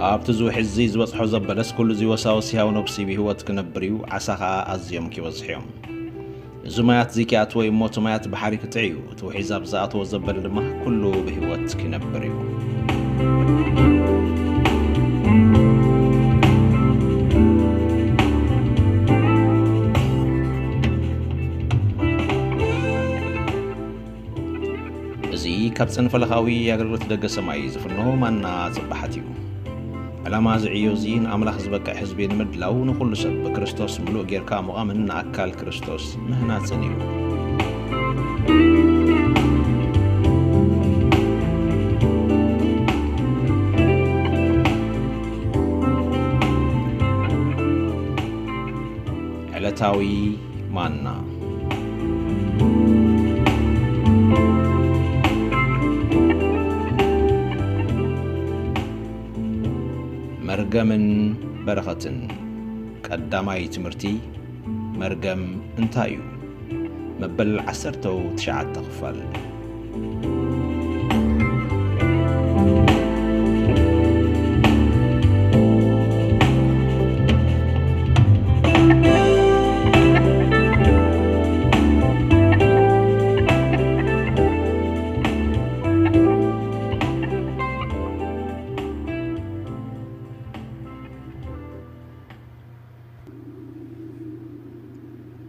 ኣብቲ እዚ ውሒዝ እዚ ዝበጽሖ ዘበለስ፣ ኩሉ እዚ ወሳወስ ህያው ነብሲ ብህይወት ክነብር እዩ፣ ዓሳ ኸኣ ኣዝዮም ኪበዝሑ እዮም። እዚ ማያት እዚ ኪኣትዎ እዩ እሞ፣ እቲ ማያት ባሕሪ ክጥዒ እዩ። እቲ ውሒዝ ኣብ ዝኣትዎ ዘበል ድማ፣ ኩሉ ብህይወት ኪነብር እዩ። እዚ ካብ ጽንፈለኻዊ ኣገልግሎት ደገ ሰማይ ዝፍኖ ማና ጽባሓት እዩ። ዕላማ እዚ ዕዮ እዚ ንኣምላኽ ዝበቅዕ ህዝቢ ንምድላው፣ ንኹሉ ሰብ ብክርስቶስ ምሉእ ጌርካ ምቓምን ንኣካል ክርስቶስ ምህናጽን እዩ። ዕለታዊ ማና። መርገምን በረኸትን። ቀዳማይ ትምህርቲ፣ መርገም እንታይ እዩ? መበል ዓሰርተው ትሽዓተ ክፋል።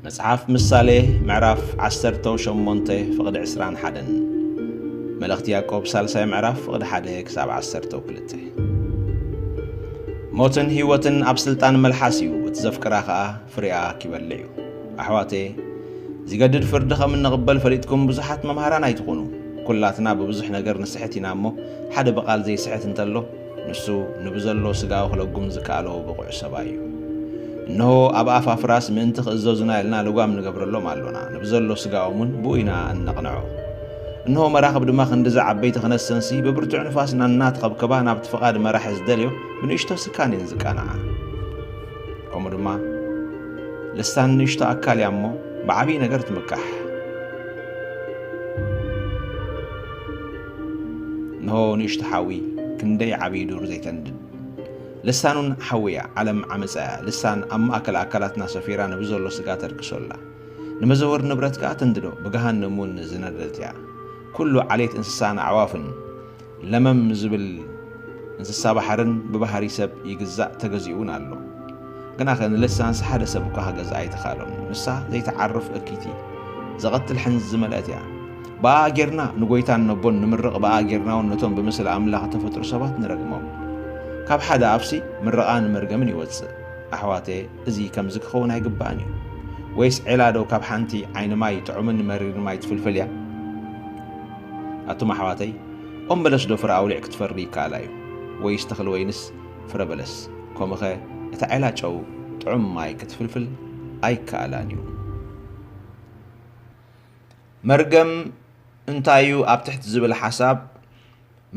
መጽሓፍ ምሳሌ ምዕራፍ ዓሰርተው ሸሞንተ ፍቕዲ ዕስራን ሓደን። መልእኽቲ ያዕቆብ ሳልሳይ ምዕራፍ ፍቕዲ ሓደ ክሳብ ዓሰርተው ክልተ። ሞትን ህይወትን ኣብ ስልጣን መልሓስ እዩ፣ እቲ ዘፍቅራ ኸኣ ፍሬኣ ኪበልዕ እዩ። ኣሕዋተየ፣ ዚገድድ ፍርዲ ኸም እንቕበል ፈሊጥኩም ብዙሓት መምሃራን ኣይትኹኑ። ኵላትና ብብዙሕ ነገር ንስሕት ኢና እሞ፣ ሓደ ብቓል ዘይስሕት እንተሎ፣ ንሱ ንብዘሎ ስጋኡ ክለጉም ዝከኣሎ ብቑዕ ሰብኣይ እዩ። እንሆ፣ ኣብ ኣፍ ኣፍራስ ምእንቲ ክእዘዙና ኢልና ልጓም ንገብረሎም ኣሎና፣ ንብዘሎ ስጋኦም እውን ብኡ ኢና እነቕንዖ። እንሆ፣ መራኽብ ድማ ክንድዚ ዓበይቲ ክነሰንሲ፣ ብብርቱዕ ንፋስ እናተኸብከባ ናብቲ ፍቓድ መራሒ ዝደልዮ ብንእሽቶ ስካን እየን ዝቃንዓ። ከምኡ ድማ፣ ልሳን ንእሽቶ ኣካል እያ እሞ፣ ብዓብዪ ነገር ትምካሕ። እንሆ ንእሽቶ ሓዊ ክንደይ ዓብዪ ዱር ዘይተንድድ። ልሳን እውን ሓዊ እያ፣ ዓለም ዓመፃ እያ። ልሳን ኣብ ማእከል ኣካላትና ሰፊራ ንብዘሎ ስጋ ተርክሶ ኣላ። ንመዘወር ንብረት ከኣ ተንድዶ፣ ብገሃነም እውን ዝነደደት እያ። ኩሉ ዓሌት እንስሳን ኣዕዋፍን፣ ለመም ዝብል እንስሳ ባሕርን ብባህሪ ሰብ ይግዛእ፣ ተገዚኡ እውን ኣሎ። ግናኸ ንልሳንስ ሓደ ሰብ እኳ ክገዝኣ ኣይተኻእሎን። ንሳ ዘይትዓርፍ እክይቲ፣ ዘቐትል ሕንዝ ዝመልአት እያ። ብኣ ጌርና ንጎይታን ነቦን ንምርቕ፣ ብኣ ጌርና እውን ነቶም ብምስሊ ኣምላኽ እተፈጥሩ ሰባት ንረግሞም። ካብ ሓደ ኣፍሲ ምርቓን መርገምን ይወጽእ። ኣሕዋተየ፣ እዚ ከምዚ ክኸውን ኣይግባእን እዩ። ወይስ ዔላ ዶ ካብ ሓንቲ ዓይኒ ማይ ጥዑምን መሪርን ማይ ትፍልፍል እያ? ኣቱም ኣሕዋተይ፣ ኦም በለስ ዶ ፍረ ኣውሊዕ ክትፈሪ ይከኣላ እዩ? ወይስ ተኽሊ ወይንስ ፍረ በለስ? ከምኡኸ እታ ዔላ ጨው ጥዑም ማይ ክትፍልፍል ኣይከኣላን እዩ። መርገም እንታይ እዩ? ኣብ ትሕቲ ዝብል ሓሳብ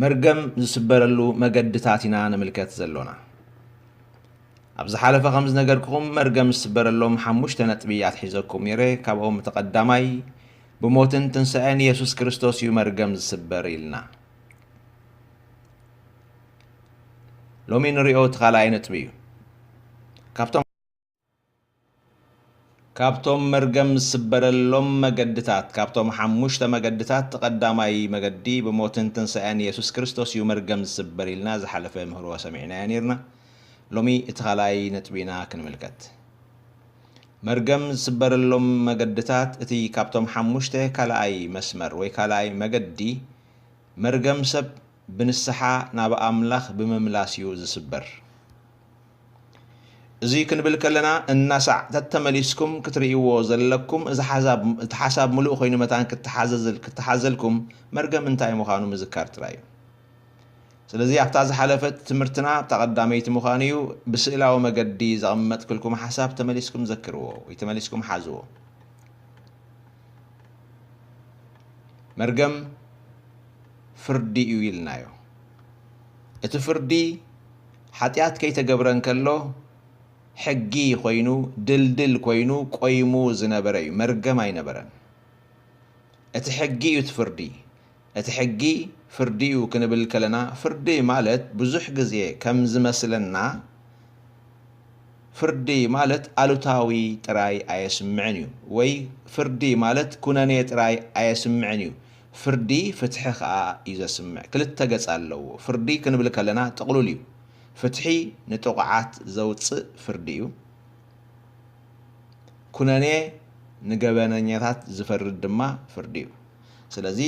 መርገም ዝስበረሉ መገድታት ኢና ንምልከት ዘሎና። ኣብ ዝሓለፈ ከም ዝነገርኩኹም፣ መርገም ዝስበረሎም ሓሙሽተ ነጥቢ ኣትሒዘኩም ነይረ። ካብኦም እቲ ቀዳማይ፣ ብሞትን ትንሳኤን የሱስ ክርስቶስ እዩ መርገም ዝስበር ኢልና። ሎሚ ንሪኦ እቲ ካልኣይ ነጥቢ እዩ። ካብቶም ካብቶም መርገም ዝስበረሎም መገድታት፣ ካብቶም ሓሙሽተ መገድታት፣ እቲ ቀዳማይ መገዲ ብሞትን ትንሳኤን የሱስ ክርስቶስ እዩ መርገም ዝስበር ኢልና ዝሓለፈ ምህሮ ሰሚዕናዮ ነይርና። ሎሚ እቲ ካልኣይ ነጥቢ ኢና ክንምልከት። መርገም ዝስበረሎም መገድታት፣ እቲ ካብቶም ሓሙሽተ ካልኣይ መስመር ወይ ካልኣይ መገዲ፣ መርገም ሰብ ብንስሓ ናብ ኣምላኽ ብምምላስ እዩ ዝስበር። እዚ ክንብል ከለና፣ እናሳዕ ተተመሊስኩም ክትርእይዎ ዘለኩም፣ እዚ ሓሳብ፣ እቲ ሓሳብ ምሉእ ኮይኑ መታን ክትሓዘዝል-፣ ክትሓዘልኩም መርገም እንታይ ምዃኑ ምዝካር ጥራይ እዩ። ስለዚ ኣብታ ዝሓለፈት ትምህርትና፣ ኣብታ ቀዳመይቲ ምዃኑ እዩ፣ ብስእላዊ መገዲ ዘቐመጥክልኩም ሓሳብ ተመሊስኩም ዘክርዎ ወይ ተመሊስኩም ሓዝዎ። መርገም ፍርዲ እዩ ኢልናዮ። እቲ ፍርዲ ሓጢኣት ከይተገብረ እንከሎ ሕጊ ኮይኑ፣ ድልድል ኮይኑ፣ ቆይሙ ዝነበረ እዩ። መርገም ኣይነበረን። እቲ ሕጊ እዩ እቲ ፍርዲ። እቲ ሕጊ ፍርዲ እዩ ክንብል ከለና፣ ፍርዲ ማለት ብዙሕ ግዜ ከም ዝመስለና፣ ፍርዲ ማለት ኣሉታዊ ጥራይ ኣየስምዕን እዩ፣ ወይ ፍርዲ ማለት ኩነኔ ጥራይ ኣየስምዕን እዩ። ፍርዲ ፍትሒ ኸኣ እዩ ዘስምዕ። ክልተ ገጽ ኣለዎ። ፍርዲ ክንብል ከለና ጥቕሉል እዩ። ፍትሒ ንጥቑዓት ዘውጽእ ፍርዲ እዩ። ኩነኔ ንገበነኛታት ዝፈርድ ድማ ፍርዲ እዩ። ስለዚ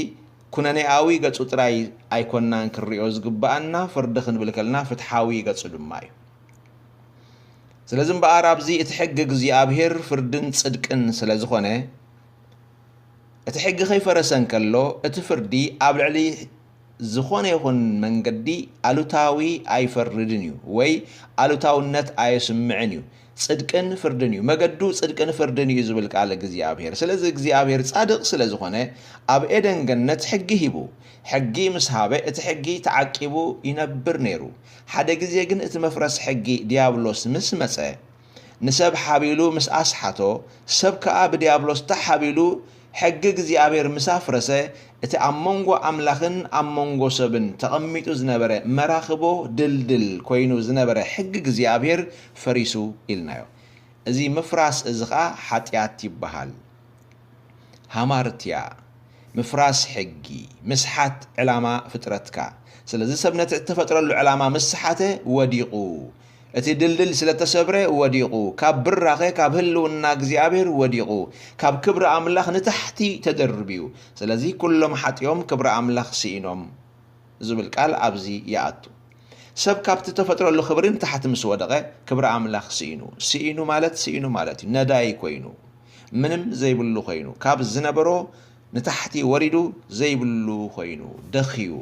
ኩነኔኣዊ ገጹ ጥራይ ኣይኮናን ክንሪኦ ዝግብኣና፣ ፍርዲ ክንብል ከለና ፍትሓዊ ገጹ ድማ እዩ። ስለዚ እምበኣር ኣብዚ እቲ ሕጊ እግዚኣብሔር ፍርድን ጽድቅን ስለ ዝኾነ፣ እቲ ሕጊ ከይፈረሰ እንከሎ፣ እቲ ፍርዲ ኣብ ልዕሊ ዝኾነ ይኹን መንገዲ ኣሉታዊ ኣይፈርድን እዩ፣ ወይ ኣሉታውነት ኣየስምዕን እዩ። ጽድቅን ፍርድን እዩ። መገዱ ጽድቅን ፍርድን እዩ ዝብል ቃል እግዚኣብሔር። ስለዚ እግዚኣብሔር ጻድቕ ስለ ዝኾነ፣ ኣብ ኤደን ገነት ሕጊ ሂቡ። ሕጊ ምስ ሃበ፣ እቲ ሕጊ ተዓቂቡ ይነብር ነይሩ። ሓደ ግዜ ግን እቲ መፍረስ ሕጊ ዲያብሎስ ምስ መጸ፣ ንሰብ ሓቢሉ ምስ ኣስሓቶ፣ ሰብ ከኣ ብዲያብሎስ ተሓቢሉ ሕጊ እግዚኣብሔር ምስ ኣፍረሰ፣ እቲ ኣብ መንጎ ኣምላኽን ኣብ መንጎ ሰብን ተቐሚጡ ዝነበረ መራኽቦ ድልድል ኮይኑ ዝነበረ ሕጊ እግዚኣብሔር ፈሪሱ ኢልናዮ። እዚ ምፍራስ እዚ ኸኣ ሓጢኣት ይበሃል። ሃማርትያ፣ ምፍራስ ሕጊ፣ ምስሓት ዕላማ ፍጥረትካ። ስለዚ ሰብ ነቲ እተፈጥረሉ ዕላማ ምስ ሰሓተ ወዲቑ። እቲ ድልድል ስለ ተሰብረ ወዲቑ። ካብ ብራኸ፣ ካብ ህልውና እግዚኣብሔር ወዲቑ። ካብ ክብሪ ኣምላኽ ንታሕቲ ተደርብዩ። ስለዚ ኩሎም ሓጢኦም ክብሪ ኣምላኽ ስኢኖም ዝብል ቃል ኣብዚ ይኣቱ። ሰብ ካብቲ ተፈጥረሉ ክብሪ ንታሕቲ ምስ ወደቐ ክብሪ ኣምላኽ ስኢኑ። ስኢኑ ማለት፣ ስኢኑ ማለት እዩ። ነዳይ ኮይኑ፣ ምንም ዘይብሉ ኮይኑ፣ ካብ ዝነበሮ ንታሕቲ ወሪዱ ዘይብሉ ኮይኑ፣ ደኽዩ።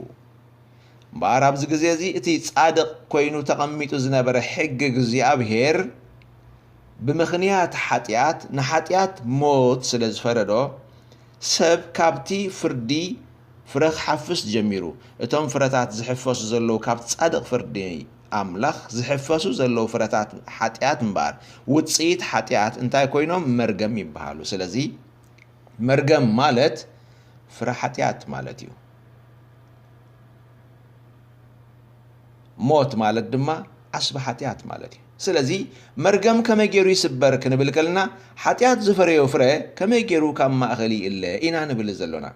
እምበኣር ኣብዚ ግዜ እዚ እቲ ጻድቕ ኮይኑ ተቐሚጡ ዝነበረ ሕጊ እግዚኣብሔር ብምኽንያት ሓጢኣት፣ ንሓጢኣት ሞት ስለ ዝፈረዶ፣ ሰብ ካብቲ ፍርዲ ፍረ ክሓፍስ ጀሚሩ። እቶም ፍረታት ዝሕፈሱ ዘለዉ ካብ ጻድቕ ፍርዲ ኣምላኽ ዝሕፈሱ ዘለዉ ፍረታት ሓጢኣት እምበኣር፣ ውጽኢት ሓጢኣት እንታይ ኮይኖም? መርገም ይበሃሉ። ስለዚ መርገም ማለት ፍረ ሓጢኣት ማለት እዩ። ሞት ማለት ድማ ዓስቢ ሓጢኣት ማለት እዩ። ስለዚ መርገም ከመይ ገይሩ ይስበር ክንብል ከለና፣ ሓጢኣት ዝፈረዮ ፍረ ከመይ ገይሩ ካብ ማእከል ይእለ ኢና ንብል ዘሎና።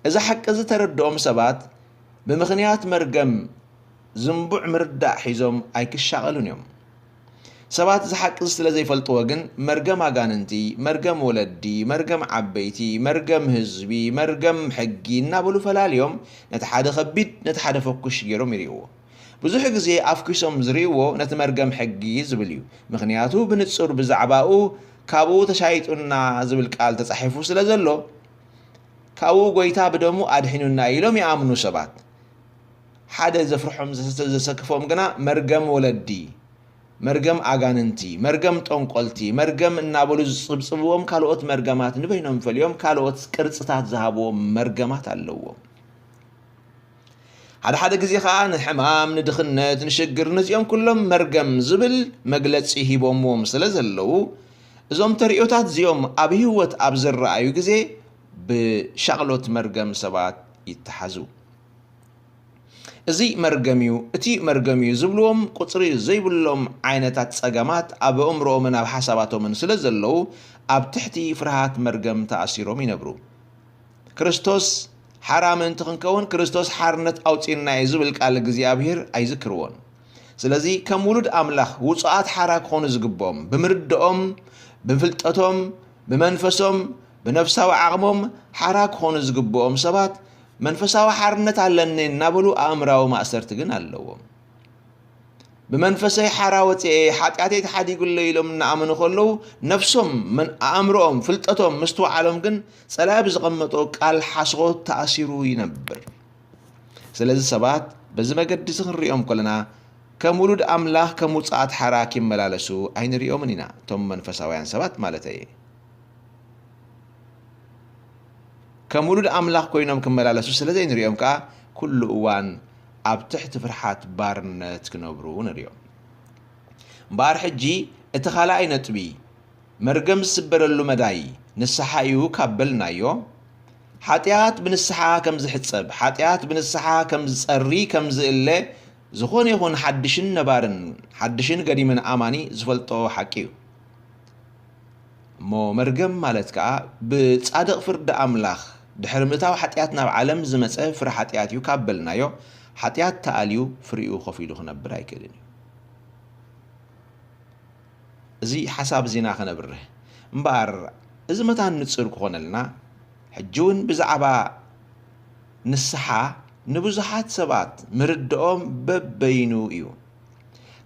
እዚ ሓቂ እዚ ተረድኦም ሰባት ብምኽንያት መርገም ዝንቡዕ ምርዳእ ሒዞም ኣይክሻቐሉን እዮም። ሰባት እዚ ሓቂ እዚ ስለ ዘይፈልጥዎ ግን፣ መርገም ኣጋንንቲ፣ መርገም ወለዲ፣ መርገም ዓበይቲ፣ መርገም ህዝቢ፣ መርገም ሕጊ እናበሉ ፈላልዮም ነቲ ሓደ ከቢድ፣ ነቲ ሓደ ፈኩሽ ገይሮም ይርእይዎ። ብዙሕ ግዜ ኣፍኪሶም ዝርእይዎ ነቲ መርገም ሕጊ ዝብል እዩ። ምኽንያቱ ብንጹር ብዛዕባኡ ካብኡ ተሻይጡና ዝብል ቃል ተጻሒፉ ስለ ዘሎ፣ ካብኡ ጎይታ ብደሙ ኣድሒኑና ኢሎም ይኣምኑ ሰባት። ሓደ ዘፍርሖም ዘሰ-፣ ዘሰክፎም ግና መርገም ወለዲ፣ መርገም ኣጋንንቲ፣ መርገም ጠንቆልቲ፣ መርገም እናበሉ ዝጽብጽብዎም ካልኦት መርገማት ንበይኖም ፈልዮም ካልኦት ቅርጽታት ዝሃብዎም መርገማት ኣለዎም። ሓደ ሓደ ግዜ ኸኣ ንሕማም፣ ንድኽነት፣ ንሽግር፣ ነዚኦም ኩሎም መርገም ዝብል መግለጺ ሂቦምዎም ስለ ዘለዉ፣ እዞም ተርእዮታት እዚኦም ኣብ ህይወት ኣብ ዝረኣዩ ግዜ ብሻቕሎት መርገም ሰባት ይተሓዙ። እዚ መርገም እዩ፣ እቲ መርገም እዩ ዝብልዎም ቁጽሪ ዘይብሎም ዓይነታት ጸገማት ኣብ ኣእምሮኦምን ኣብ ሓሳባቶምን ስለ ዘለዉ፣ ኣብ ትሕቲ ፍርሃት መርገም ተኣሲሮም ይነብሩ። ክርስቶስ ሓራ ምእንቲ ክንከውን፣ ክርስቶስ ሓርነት ኣውጺእና እዩ ዝብል ቃል እግዚኣብሔር ኣይዝክርዎን። ስለዚ ከም ውሉድ ኣምላኽ ውጹኣት ሓራ ክኾኑ ዝግብኦም፣ ብምርድኦም፣ ብፍልጠቶም፣ ብመንፈሶም፣ ብነፍሳዊ ዓቕሞም ሓራ ክኾኑ ዝግብኦም ሰባት፣ መንፈሳዊ ሓርነት ኣለኒ እናበሉ ኣእምራዊ ማእሰርቲ ግን ኣለዎም። ብመንፈሰይ ሓራ ወፅኤ፣ ሓጢኣተይ ተሓዲጉለይ ኢሎም እናኣመኑ ከለዉ፣ ነፍሶም፣ መን-፣ ኣእምሮኦም፣ ፍልጠቶም፣ ምስትውዓሎም ግን ጸላኢ ብዝቐመጦ ቃል ሓሶት ተኣሲሩ ይነብር። ስለዚ ሰባት በዚ መገዲ እዚ ክንሪኦም ከለና፣ ከም ውሉድ ኣምላኽ ከም ውጹኣት ሓራ ኪመላለሱ ኣይንሪኦምን ኢና፣ እቶም መንፈሳውያን ሰባት ማለተይ እየ። ከም ውሉድ ኣምላኽ ኮይኖም ክመላለሱ ስለ ዘይንሪኦም ከኣ፣ ኩሉ እዋን ኣብ ትሕቲ ፍርሓት ባርነት ክነብሩ ንሪኦም። እምበኣር ሕጂ እቲ ካልኣይ ነጥቢ፣ መርገም ዝስበረሉ መዳይ ንስሓ እዩ ካብ በልናዮ፣ ሓጢኣት ብንስሓ ከም ዝሕጸብ፣ ሓጢኣት ብንስሓ ከም ዝጸሪ፣ ከም ዝእለ፣ ዝኾነ ይኹን ሓድሽን ነባርን፣ ሓድሽን ገዲምን ኣማኒ ዝፈልጦ ሓቂ እዩ። እሞ መርገም ማለት ከኣ ብጻድቕ ፍርዲ ኣምላኽ ድሕሪ ምእታው ሓጢኣት ናብ ዓለም ዝመጸ ፍረ ሓጢኣት እዩ ካብ በልናዮ፣ ሓጢኣት ተኣልዩ ፍሪኡ ኮፍ ኢሉ ክነብር ኣይክእልን እዩ። እዚ ሓሳብ እዚና ከነብርህ እምበኣር፣ እዚ መታን ንጹር ክኾነልና፣ ሕጂ እውን ብዛዕባ ንስሓ ንብዙሓት ሰባት ምርድኦም በበይኑ እዩ።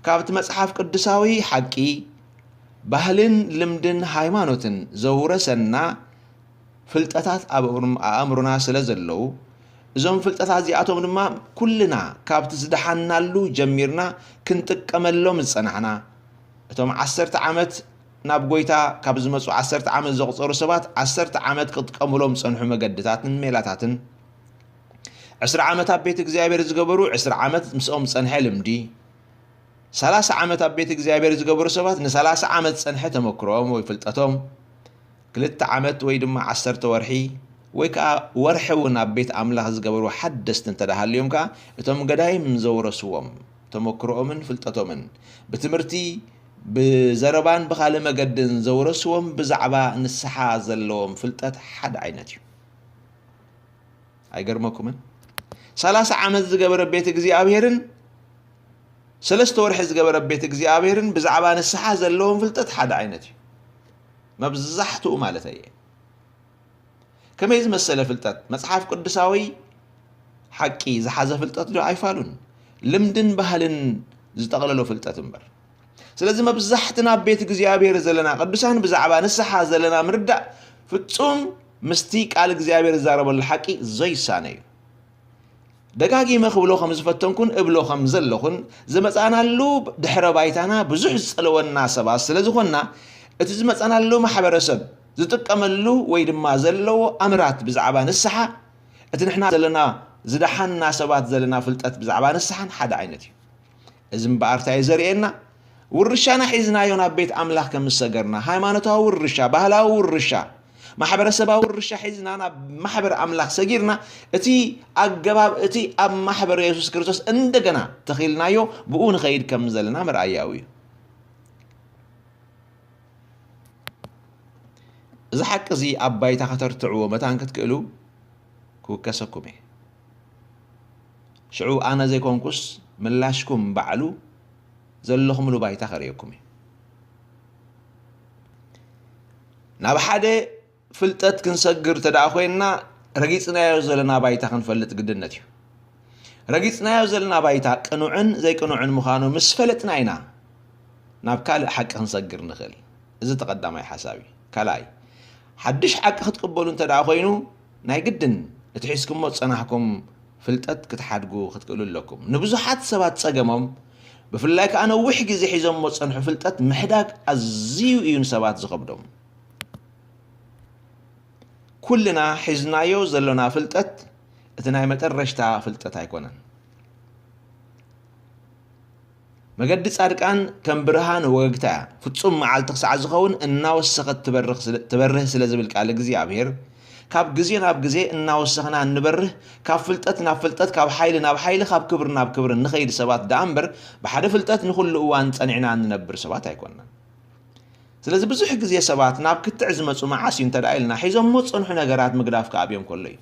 ካብቲ መጽሓፍ ቅዱሳዊ ሓቂ፣ ባህልን ልምድን ሃይማኖትን ዘውረሰና ፍልጠታት ኣብ ኣእምሮና ስለ ዘለዉ፣ እዞም ፍልጠታት እዚኣቶም ድማ ኩልና ካብቲ ዝደሓንናሉ ጀሚርና ክንጥቀመሎም ዝጸናሕና፣ እቶም ዓሰርተ ዓመት ናብ ጎይታ ካብ ዝመጹ ዓሰርተ ዓመት ዘቑጸሩ ሰባት ዓሰርተ ዓመት ክጥቀሙሎም ዝጸንሑ መገድታትን ሜላታትን፣ ዕስራ ዓመት ኣብ ቤት እግዚኣብሔር ዝገበሩ ዕስራ ዓመት ምስኦም ዝጸንሐ ልምዲ፣ ሰላሳ ዓመት ኣብ ቤት እግዚኣብሔር ዝገበሩ ሰባት ንሰላሳ ዓመት ዝጸንሐ ተመክሮኦም ወይ ፍልጠቶም፣ ክልተ ዓመት ወይ ድማ ዓሰርተ ወርሒ ወይ ከኣ ወርሒ እውን ኣብ ቤት ኣምላኽ ዝገበሩ ሓደስቲ እንተ ደኣ ሃልዮም ከኣ፣ እቶም ገዳይም ዘውረስዎም ተመክሮኦምን ፍልጠቶምን፣ ብትምህርቲ፣ ብዘረባን ብኻልእ መገድን ዘውረስዎም ብዛዕባ ንስሓ ዘለዎም ፍልጠት ሓደ ዓይነት እዩ። ኣይገርመኩምን? ሰላሳ ዓመት ዝገበረ ቤት እግዚኣብሔርን ሰለስተ ወርሒ ዝገበረ ቤት እግዚኣብሔርን ብዛዕባ ንስሓ ዘለዎም ፍልጠት ሓደ ዓይነት እዩ። መብዛሕትኡ ማለተይ እየ። ከመይ ዝመሰለ ፍልጠት? መጽሓፍ ቅዱሳዊ ሓቂ ዝሓዘ ፍልጠት ዶ ኣይፋሉን? ልምድን ባህልን ዝጠቕለሎ ፍልጠት እምበር። ስለዚ መብዛሕትና ኣብ ቤት እግዚኣብሔር ዘለና ቅዱሳን ብዛዕባ ንስሓ ዘለና ምርዳእ ፍጹም ምስቲ ቃል እግዚኣብሔር ዝዛረበሉ ሓቂ ዘይሳነ እዩ። ደጋጊመ ክብሎ ከም ዝፈተንኩን እብሎ ከም ዘለኹን፣ ዝመጻእናሉ ድሕረ ባይታና ብዙሕ ዝጸለወና ሰባት ስለ ዝኾንና፣ እቲ ዝመጻእናሉ ማሕበረሰብ ዝጥቀመሉ ወይ ድማ ዘለዎ ኣምራት ብዛዕባ ንስሓ፣ እቲ ንሕና ዘለና ዝደሓንና ሰባት ዘለና ፍልጠት ብዛዕባ ንስሓን ሓደ ዓይነት እዩ። እዚ እምበኣር እንታይ እዩ ዘርእየና? ውርሻና ሒዝናዮ ናብ ቤት ኣምላኽ ከም ዝሰገርና፣ ሃይማኖታዊ ውርሻ፣ ባህላዊ ውርሻ፣ ማሕበረሰባዊ ውርሻ ሒዝና ናብ ማሕበር ኣምላኽ ሰጊርና፣ እቲ ኣገባብ እቲ ኣብ ማሕበር የሱስ ክርስቶስ እንደገና ተኺልናዮ ብኡ ንኸይድ ከም ዘለና መርኣያዊ እዩ። እዚ ሓቂ እዚ ኣብ ባይታ ከተርትዕዎ መታን ክትክእሉ ክውከሰኩም እየ። ሽዑ ኣነ ዘይኮንኩስ ምላሽኩም ባዕሉ ዘለኹምሉ ባይታ ከርእየኩም እየ። ናብ ሓደ ፍልጠት ክንሰግር እንተ ደኣ ኮይንና፣ ረጊጽናዮ ዘለና ባይታ ክንፈልጥ ግድነት እዩ። ረጊጽናዮ ዘለና ባይታ ቅኑዕን ዘይቅኑዕን ምዃኑ ምስ ፈለጥና ኢና ናብ ካልእ ሓቂ ክንሰግር ንኽእል። እዚ እቲ ቀዳማይ ሓሳብ እዩ። ካልኣይ፣ ሓድሽ ሓቂ ክትቅበሉ እንተ ደኣ ኮይኑ፣ ናይ ግድን እቲ ሒዝኩሞ ዝጸናሕኩም ፍልጠት ክትሓድጉ ክትክእሉ ኣለኩም። ንብዙሓት ሰባት ጸገሞም፣ ብፍላይ ከኣ ነዊሕ ግዜ ሒዞሞ ዝጸንሑ ፍልጠት ምሕዳግ ኣዝዩ እዩ ንሰባት ዝኸብዶም። ኩልና ሒዝናዮ ዘሎና ፍልጠት እቲ ናይ መጠረሽታ ፍልጠት ኣይኮነን። መገዲ ጻድቃን ከም ብርሃን ወገግታ እያ። ፍጹም መዓልቲ ክሳዕ ዝኸውን እናወሰኸት ትበርኽ ስለ-፣ ትበርህ ስለ ዝብል ቃል እግዚኣብሔር፣ ካብ ግዜ ናብ ግዜ እናወሰኽና እንበርህ፣ ካብ ፍልጠት ናብ ፍልጠት፣ ካብ ሓይሊ ናብ ሓይሊ፣ ካብ ክብሪ ናብ ክብሪ እንኸይድ ሰባት ደኣ እምበር፣ ብሓደ ፍልጠት ንኹሉ እዋን ጸኒዕና እንነብር ሰባት ኣይኮንናን። ስለዚ ብዙሕ ግዜ ሰባት ናብ ክትዕ ዝመጹ መዓስ እዩ እንተ ደኣ ኢልና፣ ሒዞሞ ዝጸንሑ ነገራት ምግዳፍ ክኣብዮም ከሎ እዩ።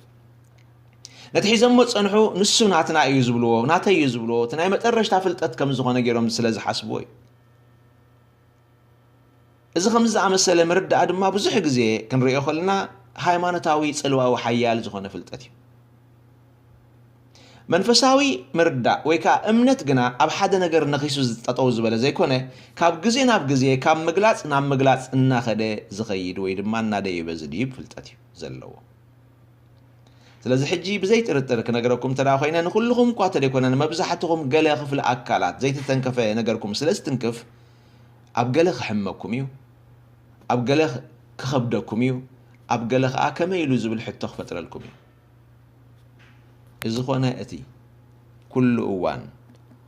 ነቲ ሒዞሞ ዝጸንሑ ንሱ ናትና እዩ ዝብልዎ፣ ናተይ እዩ ዝብልዎ፣ እቲ ናይ መጠረሽታ ፍልጠት ከም ዝኾነ ገይሮም ስለ ዝሓስብዎ እዩ። እዚ ከምዚ ዝኣመሰለ ምርዳእ ድማ ብዙሕ ግዜ ክንሪኦ ከለና ሃይማኖታዊ ጽልዋዊ ሓያል ዝኾነ ፍልጠት እዩ። መንፈሳዊ ምርዳእ ወይ ከኣ እምነት ግና ኣብ ሓደ ነገር ነኺሱ ጠጠው ዝበለ ዘይኮነ፣ ካብ ግዜ ናብ ግዜ ካብ ምግላጽ ናብ ምግላጽ እናኸደ ዝኸይድ ወይ ድማ እናደየበ ዝድይብ ፍልጠት እዩ ዘለዎ። ስለዚ ሕጂ ብዘይ ጥርጥር ክነግረኩም እንተ ደኣ ኮይነ፣ ንኹልኹም እኳ ተደይኮነ ንመብዛሕትኹም ገለ ክፍሊ ኣካላት ዘይተተንከፈ ነገርኩም ስለ ዝትንክፍ፣ ኣብ ገለ ክሕመኩም እዩ፣ ኣብ ገለ ክኸብደኩም እዩ፣ ኣብ ገለ ከኣ ከመይ ኢሉ ዝብል ሕቶ ክፈጥረልኩም እዩ። እዚ ኾነ እቲ ኩሉ እዋን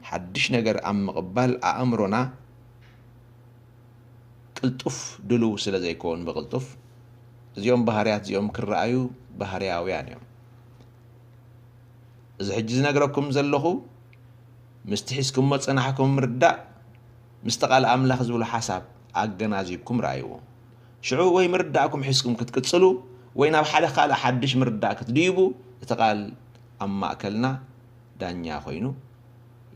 ሓድሽ ነገር ኣብ ምቕባል ኣእምሮና ቅልጡፍ ድሉው ስለ ዘይከውን ብቕልጡፍ እዚኦም ባህርያት እዚኦም ክረኣዩ ባህርያውያን እዮም። እዚ ሕጂ ዝነግረኩም ዘለኹ ምስቲ ሒዝኩሞ ዝጸናሕኩም ምርዳእ ምስቲ ቃል ኣምላኽ ዝብሎ ሓሳብ ኣገናዚብኩም ረኣይዎ። ሽዑ ወይ ምርዳእኩም ሒዝኩም ክትቅጽሉ ወይ ናብ ሓደ ካልእ ሓድሽ ምርዳእ ክትድይቡ እቲ ቃል ኣብ ማእከልና ዳኛ ኮይኑ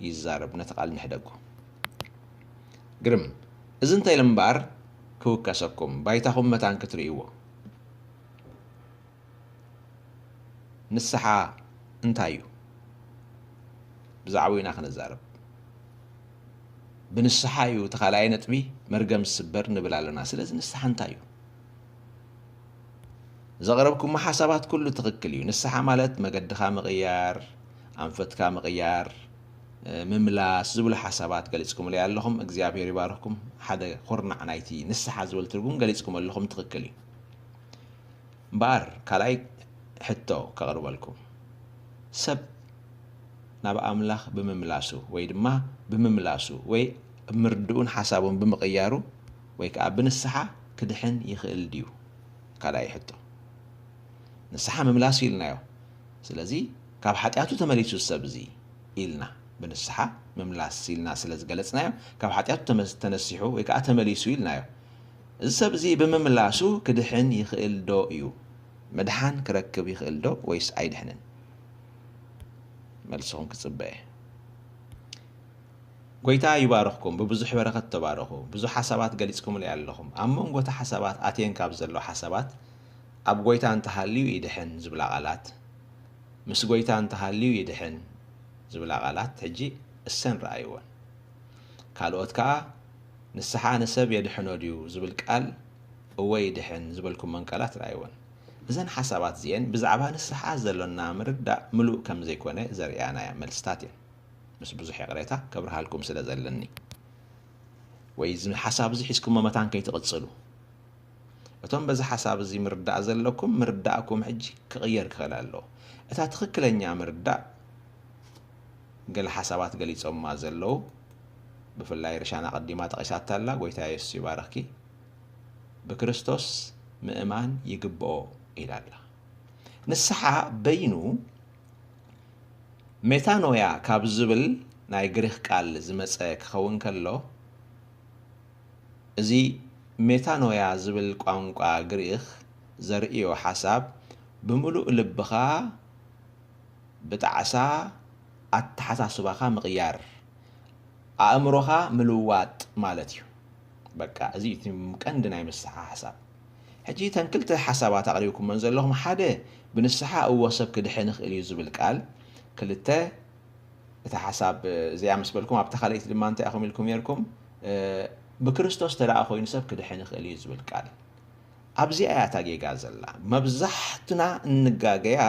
ይዛረብ፣ ነቲ ቃል ንሕደጎ። ግርም። እዚ እንተ ኢለ እምበኣር ክውከሰኩም፣ ባይታኹም መታን ክትርእይዎ። ንስሓ እንታይ እዩ? ብዛዕባኡ ኢና ክንዛረብ። ብንስሓ እዩ እቲ ካልኣይ ነጥቢ መርገም ዝስበር ንብል ኣለና። ስለዚ ንስሓ እንታይ እዩ? ዘቕረብኩሞ ሓሳባት ኩሉ ትኽክል እዩ። ንስሓ ማለት መገድኻ ምቕያር፣ ኣንፈትካ ምቕያር፣ ምምላስ ዝብሉ ሓሳባት ገሊጽኩምለይ ኣለኹም። እግዚኣብሔር ይባርኽኩም። ሓደ ኩርናዕ ናይቲ ንስሓ ዝብል ትርጉም ገሊጽኩም ኣለኹም። ትኽክል እዩ። እምበኣር ካልኣይ ሕቶ ከቕርበልኩም። ሰብ ናብ ኣምላኽ ብምምላሱ ወይ ድማ ብምምላሱ ወይ ምርድኡን ሓሳቡን ብምቕያሩ ወይ ከዓ ብንስሓ ክድሕን ይኽእል ድዩ? ካልኣይ ሕቶ። ንስሓ ምምላስ ኢልናዮ። ስለዚ ካብ ሓጢኣቱ ተመሊሱ ሰብ እዚ ኢልና ብንስሓ ምምላስ ኢልና ስለ ዝገለጽናዮ ካብ ሓጢኣቱ ተመ-፣ ተነሲሑ ወይ ከዓ ተመሊሱ ኢልናዮ። እዚ ሰብ እዚ ብምምላሱ ክድሕን ይኽእል ዶ እዩ? ምድሓን ክረክብ ይኽእል ዶ ወይስ ኣይድሕንን? መልስኹም ክጽበ እየ። ጎይታ ይባርኽኩም፣ ብብዙሕ በረኸት ተባረኹ። ብዙሕ ሓሳባት ገሊጽኩምለይ ኣለኹም። ኣብ መንጎ እቲ ሓሳባት ኣትየን ካብ ዘሎ ሓሳባት ኣብ ጎይታ እንተሃልዩ ይድሕን ዝብላ ቃላት፣ ምስ ጎይታ እንተሃልዩ ይድሕን ዝብላ ቃላት ሕጂ እሰን ረኣይወን። ካልኦት ከኣ ንስሓ ንሰብ የድሕኖ ድዩ ዝብል ቃል እወ ይድሕን ዝበልኩመን ቃላት ረኣይወን። እዘን ሓሳባት እዚኤን ብዛዕባ ንስሓ ዘሎና ምርዳእ ምሉእ ከም ዘይኮነ ዘርእያና መልስታት እየን። ምስ ብዙሕ ይቕሬታ ከብርሃልኩም ስለ ዘለኒ። ወይ እዚ ሓሳብ እዚ ሒዝኩሞ መታን ከይትቕጽሉ። እቶም በዚ ሓሳብ እዚ ምርዳእ ዘለኩም ምርዳእኩም ሕጂ ክቕየር ክኽእል ኣለዎ። እታ ትኽክለኛ ምርዳእ ገለ ሓሳባት ገሊጾማ ዘለዉ፣ ብፍላይ ርሻና ቀዲማ ጠቒሳታ ኣላ፣ ጎይታ የሱስ ይባርኽኪ። ብክርስቶስ ምእማን ይግብኦ ኢላ ኣላ። ንስሓ በይኑ ሜታኖያ ካብ ዝብል ናይ ግሪኽ ቃል ዝመጸ ክኸውን ከሎ፣ እዚ ሜታኖያ ዝብል ቋንቋ ግሪኽ ዘርእዮ ሓሳብ ብምሉእ ልብኻ ብጣዕሳ ኣተሓሳስባኻ ምቕያር፣ ኣእምሮኻ ምልዋጥ ማለት እዩ። በቃ እዚ እቲ ቀንዲ ናይ ንስሓ ሓሳብ። ሕጂ እተን ክልተ ሓሳባት ኣቕሪብኩመን ዘለኹም፣ ሓደ ብንስሓ እወ ሰብ ክድሕን ይኽእል እዩ ዝብል ቃል፣ ክልተ እታ ሓሳብ እዚኣ ምስ በልኩም ኣብታ ካልኣይቲ ድማ እንታይ ኢኹም ኢልኩም ነርኩም? እ፣ ብክርስቶስ ተደኣ ኮይኑ ሰብ ክድሕን ይኽእል እዩ ዝብል ቃል። ኣብዚኣ እያ እታ ጌጋ ዘላ። መብዛሕትና እንጋገያ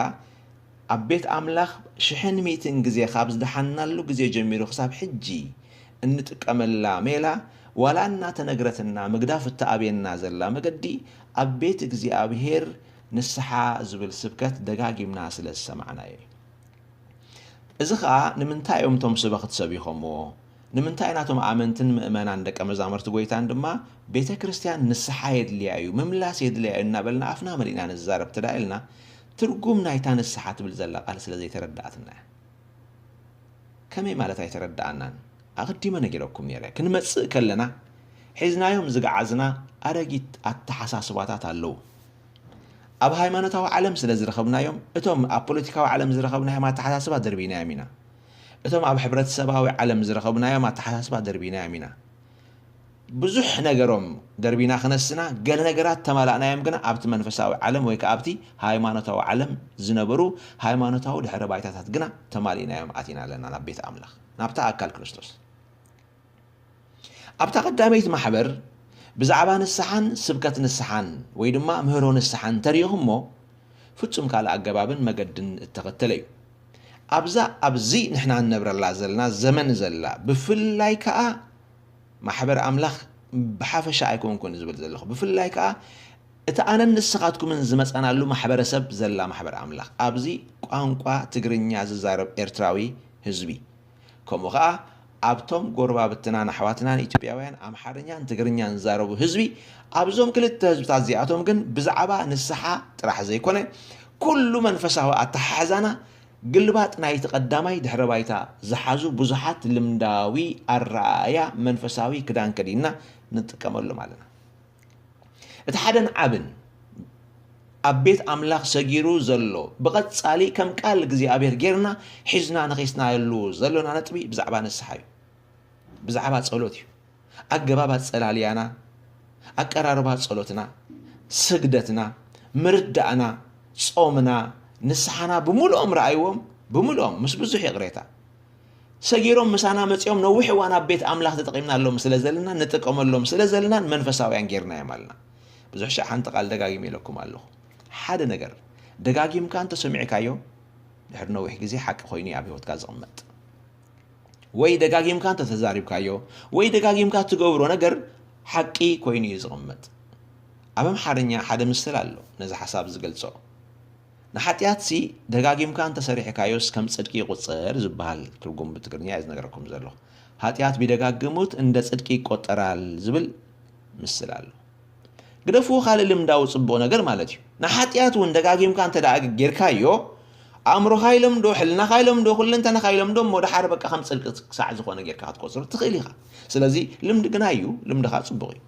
ኣብ ቤት ኣምላኽ ሽሕን ሚእትን ግዜ ካብ ዝደሓንናሉ ግዜ ጀሚሩ ክሳብ ሕጂ እንጥቀመላ ሜላ ዋላ እናተነግረትና ምግዳፍ እትኣብየና ዘላ መገዲ ኣብ ቤት እግዚኣብሔር ንስሓ ዝብል ስብከት ደጋጊምና ስለ ዝሰማዕናዮ እዩ። እዚ ኸኣ ንምንታይ እዮም እቶም ስበኽቲ ሰቢኾምዎ? ንምንታይ ናቶም ኣመንትን ምእመናን ደቀ መዛሙርቲ ጐይታን ድማ ቤተ ክርስቲያን ንስሓ የድልያ እዩ፣ ምምላስ የድልያ እዩ እናበልና ኣፍና መሊእና ንዛረብ ተዳኢልና ትርጉም ናይታ ንስሓ ትብል ዘላ ቃል ስለ ዘይተረድኣትና እያ። ከመይ ማለት ኣይተረድኣናን? ኣቐዲመ ነጊረኩም ነይረ። ክንመጽእ ከለና ሒዝናዮም ዝገዓዝና ኣረጊት ኣተሓሳስባታት ኣለዉ። ኣብ ሃይማኖታዊ ዓለም ስለ ዝረኸብናዮም፣ እቶም ኣብ ፖለቲካዊ ዓለም ዝረኸብናዮም ኣተሓሳስባ ደርቢናዮም ኢና። እቶም ኣብ ሕብረተሰባዊ ዓለም ዝረኸብናዮም ኣተሓሳስባ ደርቢናዮም ኢና። ብዙሕ ነገሮም ደርቢና ክነስና፣ ገለ ነገራት ተማላእናዮም ግና ኣብቲ መንፈሳዊ ዓለም ወይ ከኣ ኣብቲ ሃይማኖታዊ ዓለም ዝነበሩ ሃይማኖታዊ ድሕረ ባይታታት ግና ተማሊእናዮም ኣቲና ኣለና ናብ ቤት ኣምላኽ፣ ናብታ ኣካል ክርስቶስ። ኣብታ ቀዳመይቲ ማሕበር ብዛዕባ ንስሓን ስብከት ንስሓን ወይ ድማ ምህሮ ንስሓን ተሪኢኹሞ ፍጹም ካልእ ኣገባብን መገድን እተኸተለ እዩ። ኣብዛ ኣብዚ ንሕና እንነብረላ ዘለና ዘመን ዘላ ብፍላይ ከኣ ማሕበር ኣምላኽ ብሓፈሻ ኣይኮንኩን ዝብል ዘለኹ፣ ብፍላይ ከኣ እቲ ኣነን ንስኻትኩምን ዝመጻናሉ ማሕበረሰብ ዘላ ማሕበር ኣምላኽ ኣብዚ ቋንቋ ትግርኛ ዝዛረብ ኤርትራዊ ህዝቢ ከምኡ ኸኣ ኣብቶም ጎረባብትናን ኣሕዋትናን ኢትዮጵያውያን ኣምሓርኛን ትግርኛን ዝዛረቡ ህዝቢ ኣብዞም ክልተ ህዝብታት እዚኣቶም ግን ብዛዕባ ንስሓ ጥራሕ ዘይኮነ ኩሉ መንፈሳዊ ኣተሓሕዛና ግልባጥ ናይቲ ቀዳማይ ድሕረ ባይታ ዝሓዙ ብዙሓት ልምዳዊ ኣረኣእያ መንፈሳዊ ክዳን ከዲንና ንጥቀመሎም ኣለና። እቲ ሓደን ዓብን ኣብ ቤት ኣምላኽ ሰጊሩ ዘሎ ብቐጻሊ ከም ቃል እግዚኣብሔር ጌርና ሒዝና ነኺስናሉ ዘሎና ነጥቢ ብዛዕባ ንስሓ እዩ። ብዛዕባ ጸሎት እዩ። ኣገባብ ኣጸላልያና፣ ኣቀራርባ ጸሎትና፣ ስግደትና፣ ምርዳእና፣ ጾምና፣ ንስሓና ብምሉኦም ረኣይዎም፣ ብምሉኦም ምስ ብዙሕ ይቕሬታ። ሰጊሮም ምሳና መጺኦም ነዊሕ እዋን ኣብ ቤት ኣምላኽ ተጠቒምናሎም ስለ ዘለና፣ ንጥቀመሎም ስለ ዘለናን መንፈሳውያን ጌርናዮም ኣለና። ብዙሕ ሻዕ ሓንቲ ቃል ደጋጊመ ኢለኩም ኣለኹ። ሓደ ነገር ደጋጊምካ እንተሰሚዕካዮ፣ ድሕሪ ነዊሕ ግዜ ሓቂ ኮይኑ እዩ ኣብ ህይወትካ ዝቕመጥ። ወይ ደጋጊምካ እንተተዛሪብካዮ፣ ወይ ደጋጊምካ ትገብሮ ነገር ሓቂ ኮይኑ እዩ ዝቕመጥ። ኣብ ኣምሓርኛ ሓደ ምስል ኣሎ ነዚ ሓሳብ ዝገልጾ። ንሓጢኣትሲ ደጋጊምካ እንተሰሪሕካዮስ ከም ጽድቂ ይቑጸር ዝበሃል ትርጉም ብትግርኛ እየ ዝነግረኩም ዘለኹ። ኃጢአት ቢደጋግሙት እንደ ጽድቅ ይቆጠራል ዝብል ምስል ኣሎ። ግደፍዎ፣ ካልእ ልምዳዊ ጽቡቕ ነገር ማለት እዩ። ንሓጢኣት እውን ደጋጊምካ እንተ ደኣ ጌርካዮ፣ ኣእምሮኻ ይለምዶ፣ ሕልናኻ ይለምዶ፣ ኩለንተናኻ ይለምዶ፣ እሞ ደሓር በቃ ከም ጽድቂ ክሳዕ ዝኾነ ጌርካ ክትቆጽሮ ትኽእል ኢኻ። ስለዚ ልምዲ ግናይ እዩ፣ ልምድኻ ጽቡቕ እዩ።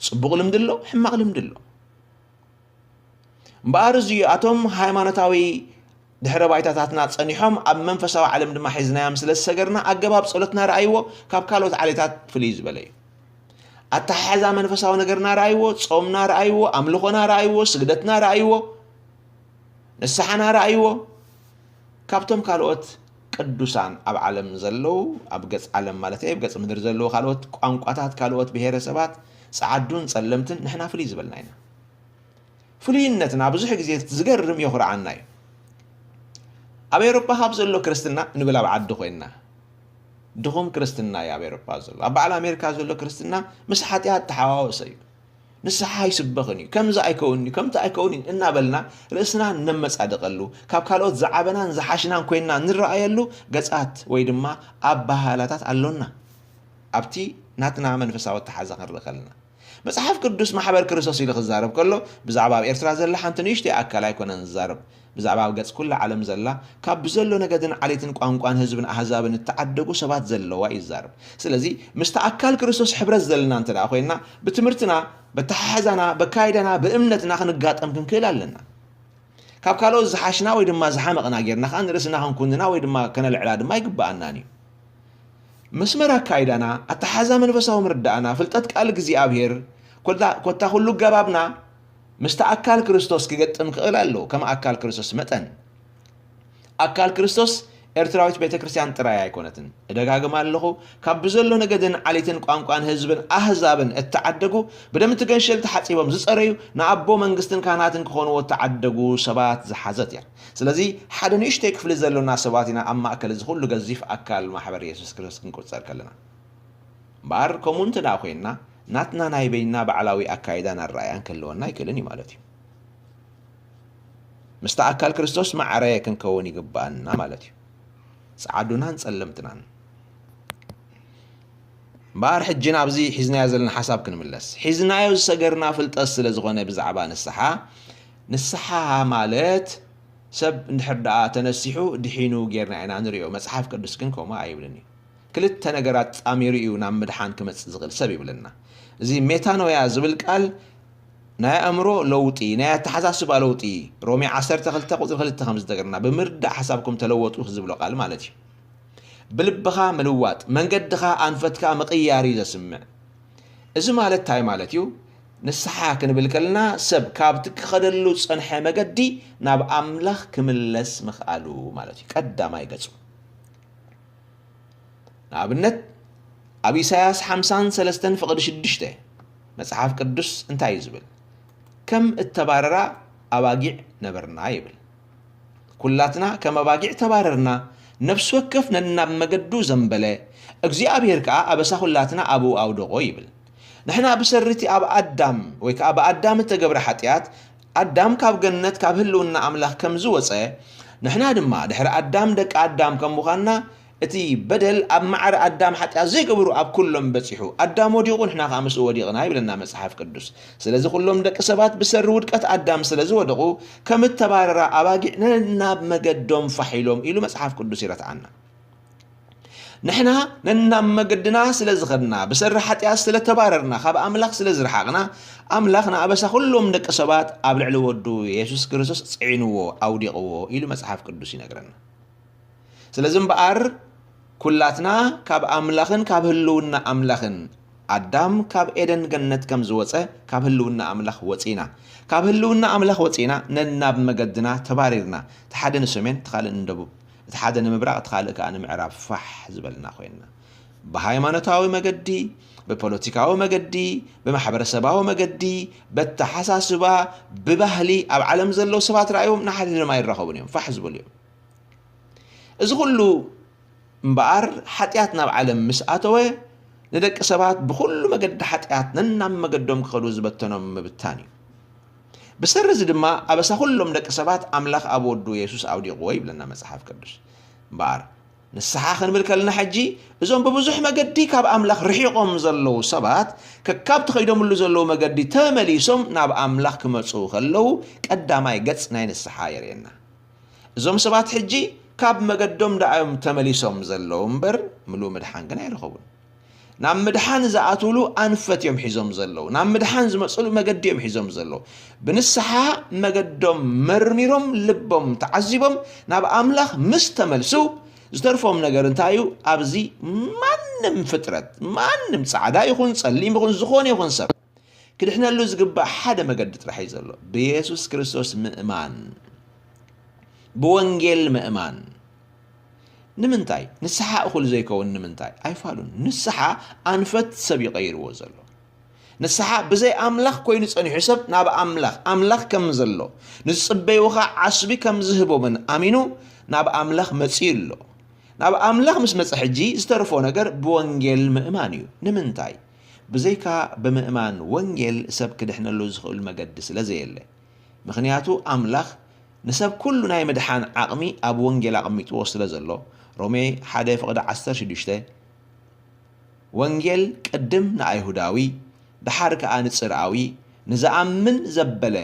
ጽቡቕ ልምዲ ኣሎ፣ ሕማቕ ልምዲ ኣሎ። እምበኣር እዚ ኣቶም ሃይማኖታዊ ድሕረ ባይታታትና ጸኒሖም ኣብ መንፈሳዊ ዓለም ድማ ሒዝናዮም ስለ ዝሰገርና ኣገባብ ጸሎትና ረኣይዎ ካብ ካልኦት ዓሌታት ፍልይ ዝበለ እዩ። ኣተሓሕዛ መንፈሳዊ ነገርና ረኣይዎ፣ ጾምና ረኣይዎ፣ ኣምልኾና ረኣይዎ፣ ስግደትና ረኣይዎ፣ ንስሓና ረኣይዎ። ካብቶም ካልኦት ቅዱሳን ኣብ ዓለም ዘለዉ፣ ኣብ ገጽ ዓለም ማለት እየ፣ ኣብ ገጽ ምድሪ ዘለዉ ካልኦት ቋንቋታት፣ ካልኦት ብሄረሰባት፣ ጸዓዱን ጸለምትን ንሕና ፍልይ ዝበልና ኢና። ፍሉይነትና ብዙሕ ግዜ ዝገርም የኹርዓና እዩ። ኣብ ኤውሮጳ ካብ ዘሎ ክርስትና ንብል ኣብ ዓዲ ኮይንና ድኹም ክርስትና እዩ ኣብ ኤውሮጳ ዘሎ። ኣብ በዓል ኣሜሪካ ዘሎ ክርስትና ምስ ሓጢኣት ተሓዋወሰ እዩ። ንስሓ ኣይስበኽን እዩ፣ ከምዚ ኣይከውንን እዩ፣ ከምቲ ኣይከውንን እዩ እናበልና ርእስና እነመጻድቐሉ፣ ካብ ካልኦት ዝዓበናን ዝሓሽናን ኮይንና እንረኣየሉ ገጻት ወይ ድማ ኣበሃህላታት ኣሎና። ኣብቲ ናትና መንፈሳዊ ኣተሓዛ ክንርኢ ከለና። መጽሓፍ ቅዱስ ማሕበር ክርስቶስ ኢሉ ክዛረብ ከሎ፣ ብዛዕባ ኣብ ኤርትራ ዘላ ሓንቲ ንእሽተይ ኣካል ኣይኮነን ዝዛረብ። ብዛዕባ ኣብ ገጽ ኩላ ዓለም ዘላ፣ ካብ ብዘሎ ነገድን ዓሌትን ቋንቋን ህዝብን ኣህዛብን እተዓደጉ ሰባት ዘለዋ እዩ ዝዛረብ። ስለዚ፣ ምስቲ ኣካል ክርስቶስ ሕብረት ዘለና እንተ ደኣ ኮይንና፣ ብትምህርትና፣ በተሓሕዛና፣ በካይዳና፣ ብእምነትና ክንጋጠም ክንክእል ኣለና። ካብ ካልኦት ዝሓሽና ወይ ድማ ዝሓመቕና ጌርና ከኣ ንርእስና ክንኩንና ወይ ድማ ከነልዕላ ድማ ኣይግብኣናን እዩ። መስመር ኣካይዳና፣ ኣተሓሕዛ መንፈሳዊ ምርዳእና፣ ፍልጠት ቃል እግዚኣብሔር፣ ኮታ፣ ኮታ ኩሉ ገባብና ምስቲ ኣካል ክርስቶስ ክገጥም ክእል ኣለዎ፣ ከም ኣካል ክርስቶስ መጠን። ኣካል ክርስቶስ ኤርትራዊት ቤተ ክርስቲያን ጥራይ ኣይኮነትን። እደጋግም ኣለኹ፣ ካብ ብዘሎ ነገድን ዓሌትን ቋንቋን ህዝብን ኣህዛብን እተዓደጉ፣ ብደም እቲ ገንሸል ተሓጺቦም ዝጸረዩ፣ ንኣቦ መንግስትን ካህናትን ክኾንዎ እተዓደጉ ሰባት ዝሓዘት እያ። ስለዚ ሓደ ንእሽተይ ክፍሊ ዘሎና ሰባት ኢና ኣብ ማእከል እዚ ኩሉ ገዚፍ ኣካል ማሕበር የሱስ ክርስቶስ ክንቁጸር ከለና። እምበኣር ከምኡ እንተ ደኣ ኮይንና፣ ናትና ናይ በይንና ባዕላዊ ኣካይዳን ኣረኣእያን ክህልወና ኣይክእልን እዩ ማለት እዩ። ምስቲ ኣካል ክርስቶስ ማዕረ ክንከውን ይግብኣና ማለት እዩ። ጸዓዱናን ጸለምትናን። እምበኣር ሕጂ ናብዚ ሒዝናዮ ዘለና ሓሳብ ክንምለስ። ሒዝናዮ ዝሰገርና ፍልጠት ስለ ዝኾነ ብዛዕባ ንስሓ፣ ንስሓ ማለት ሰብ እንድሕር ደኣ ተነሲሑ ድሒኑ ጌርና ኢና ንሪኦ። መጽሓፍ ቅዱስ ግን ከምኡ ኣይብልን እዩ። ክልተ ነገራት ጣሚሩ እዩ ናብ ምድሓን ክመጽእ ዝኽእል ሰብ ይብለና። እዚ ሜታኖያ ዝብል ቃል ናይ ኣእምሮ ለውጢ፣ ናይ ኣተሓሳስባ ለውጢ፣ ሮሜ ዓሰርተ ክልተ ቁጽሪ ክልተ ከም ዝነገረና፣ ብምርዳእ ሓሳብኩም ተለወጡ ዝብሎ ቃል ማለት እዩ። ብልብኻ ምልዋጥ፣ መንገድኻ ኣንፈትካ ምቕያር እዩ ዘስምዕ። እዚ ማለት እንታይ ማለት እዩ? ንስሓ ክንብል ከለና ሰብ ካብቲ ክኸደሉ ዝጸንሐ መገዲ ናብ ኣምላኽ ክምለስ ምኽኣሉ ማለት እዩ። ቀዳማይ ገጹ። ንኣብነት ኣብ ኢሳያስ ሓምሳን ሰለስተን ፍቕዲ ሽዱሽተ መጽሓፍ ቅዱስ እንታይ እዩ ዝብል? ከም እተባረራ ኣባጊዕ ነበርና ይብል። ኩላትና ከም ኣባጊዕ ተባረርና፣ ነፍሲ ወከፍ ነናብ መገዱ ዘንበለ፣ እግዚኣብሔር ከኣ ኣበሳ ኩላትና ኣብኡ ኣውደቖ ይብል። ንሕና ብሰሪቲ ኣብ ኣዳም ወይ ከኣ ብኣዳም እተገብረ ሓጢኣት ኣዳም ካብ ገነት ካብ ህልውና ኣምላኽ ከም ዝወጸ፣ ንሕና ድማ ድሕሪ ኣዳም ደቂ ኣዳም ከም ምዃንና እቲ በደል ኣብ ማዕረ ኣዳም ሓጢኣት ዘይገበሩ ኣብ ኩሎም በጺሑ። ኣዳም ወዲቑ፣ ንሕና ከኣ ምስኡ ወዲቕና ይብለና መጽሓፍ ቅዱስ። ስለዚ ኩሎም ደቂ ሰባት ብሰሪ ውድቀት ኣዳም ስለ ዝወደቑ፣ ከም እተባረራ ኣባጊዕ ነናብ መገዶም ፋሕ ኢሎም ኢሉ መጽሓፍ ቅዱስ ይረትዓና። ንሕና ነናብ መገድና ስለ ዝኸድና፣ ብሰሪ ሓጢኣት ስለ ተባረርና፣ ካብ ኣምላኽ ስለ ዝረሓቕና፣ ኣምላኽ ንኣበሳ ኩሎም ደቂ ሰባት ኣብ ልዕሊ ወዱ የሱስ ክርስቶስ ጽዒንዎ፣ ኣውዲቕዎ ኢሉ መጽሓፍ ቅዱስ ይነግረና። ስለዚ እምበኣር፣ ኩላትና ካብ ኣምላኽን ካብ ህልውና ኣምላኽን፣ ኣዳም ካብ ኤደን ገነት ከም ዝወጸ፣ ካብ ህልውና ኣምላኽ ወጺና። ካብ ህልውና ኣምላኽ ወጺና፣ ነናብ መገድና ተባሪርና። እቲ ሓደ ንሰሜን፣ እቲ ካልእ ንደቡብ፣ እቲ ሓደ ንምብራቕ፣ እቲ ካልእ ከኣ ንምዕራብ ፋሕ ዝበልና ኮይንና። ብሃይማኖታዊ መገዲ፣ ብፖለቲካዊ መገዲ፣ ብማሕበረሰባዊ መገዲ፣ በተሓሳስባ፣ ብባህሊ፣ ኣብ ዓለም ዘለዉ ሰባት ረኣይዎም ንሓደ ድማ ኣይራኸቡን እዮም፣ ፋሕ ዝበሉ እዮም። እዚ ኩሉ እምበኣር፣ ሓጢኣት ናብ ዓለም ምስ ኣተወ፣ ንደቂ ሰባት ብኹሉ መገዲ ሓጢኣት ነናብ መገዶም ክኸዱ ዝበተኖም ምብታን እዩ። ብሰሪ እዚ ድማ፣ ኣበሳ ኩሎም ደቂ ሰባት ኣምላኽ ኣብ ወዱ የሱስ ኣውዲቕዎ ይብለና መጽሓፍ ቅዱስ። እምበኣር፣ ንስሓ ክንብል ከለና ሕጂ፣ እዞም ብብዙሕ መገዲ ካብ ኣምላኽ ርሒቖም ዘለዉ ሰባት፣ ከካብ ተኸይዶምሉ ዘለዉ መገዲ ተመሊሶም ናብ ኣምላኽ ክመጹ ከለዉ፣ ቀዳማይ ገጽ ናይ ንስሓ የርእየና። እዞም ሰባት ሕጂ ካብ መገዶም ደኣ እዮም ተመሊሶም ዘለዉ እምበር፣ ምሉእ ምድሓን ግን ኣይረኸቡን። ናብ ምድሓን ዝኣትውሉ ኣንፈት እዮም ሒዞም ዘለዉ። ናብ ምድሓን ዝመጽሉ መገዲ እዮም ሒዞም ዘለዉ። ብንስሓ መገዶም መርሚሮም፣ ልቦም ተዓዚቦም፣ ናብ ኣምላኽ ምስ ተመልሱ፣ ዝተርፎም ነገር እንታይ እዩ? ኣብዚ ማንም ፍጥረት፣ ማንም ጻዕዳ ይኹን ጸሊም ይኹን ዝኾነ ይኹን ሰብ፣ ክድሕነሉ ዝግባእ ሓደ መገዲ ጥራሕ እዩ ዘሎ። ብየሱስ ክርስቶስ ምእማን። ብወንጌል ምእማን። ንምንታይ? ንስሓ እኹል ዘይከውን ንምንታይ? ኣይፋሉን። ንስሓ ኣንፈት ሰብ ይቐይርዎ ዘሎ። ንስሓ ብዘይ ኣምላኽ ኮይኑ ጸኒሑ ሰብ ናብ ኣምላኽ፣ ኣምላኽ ከም ዘሎ፣ ንዝጽበይዎ ኸኣ ዓስቢ ከም ዝህቦምን ኣሚኑ ናብ ኣምላኽ መጺኡ ኣሎ። ናብ ኣምላኽ ምስ መጸ ሕጂ ዝተርፎ ነገር ብወንጌል ምእማን እዩ። ንምንታይ? ብዘይካ ብምእማን ወንጌል ሰብ ክድሕነሉ ዝኽእል መገዲ ስለ ዘየለ። ምኽንያቱ ኣምላኽ ንሰብ ኩሉ ናይ ምድሓን ዓቕሚ ኣብ ወንጌል ኣቐሚጥዎ ስለ ዘሎ። ሮሜ ሓደ ፍቕዲ ዓሰርተ ሽዱሽተ፣ ወንጌል ቅድም ንኣይሁዳዊ፣ ደሓር ከኣ ንጽርኣዊ፣ ንዝኣምን ዘበለ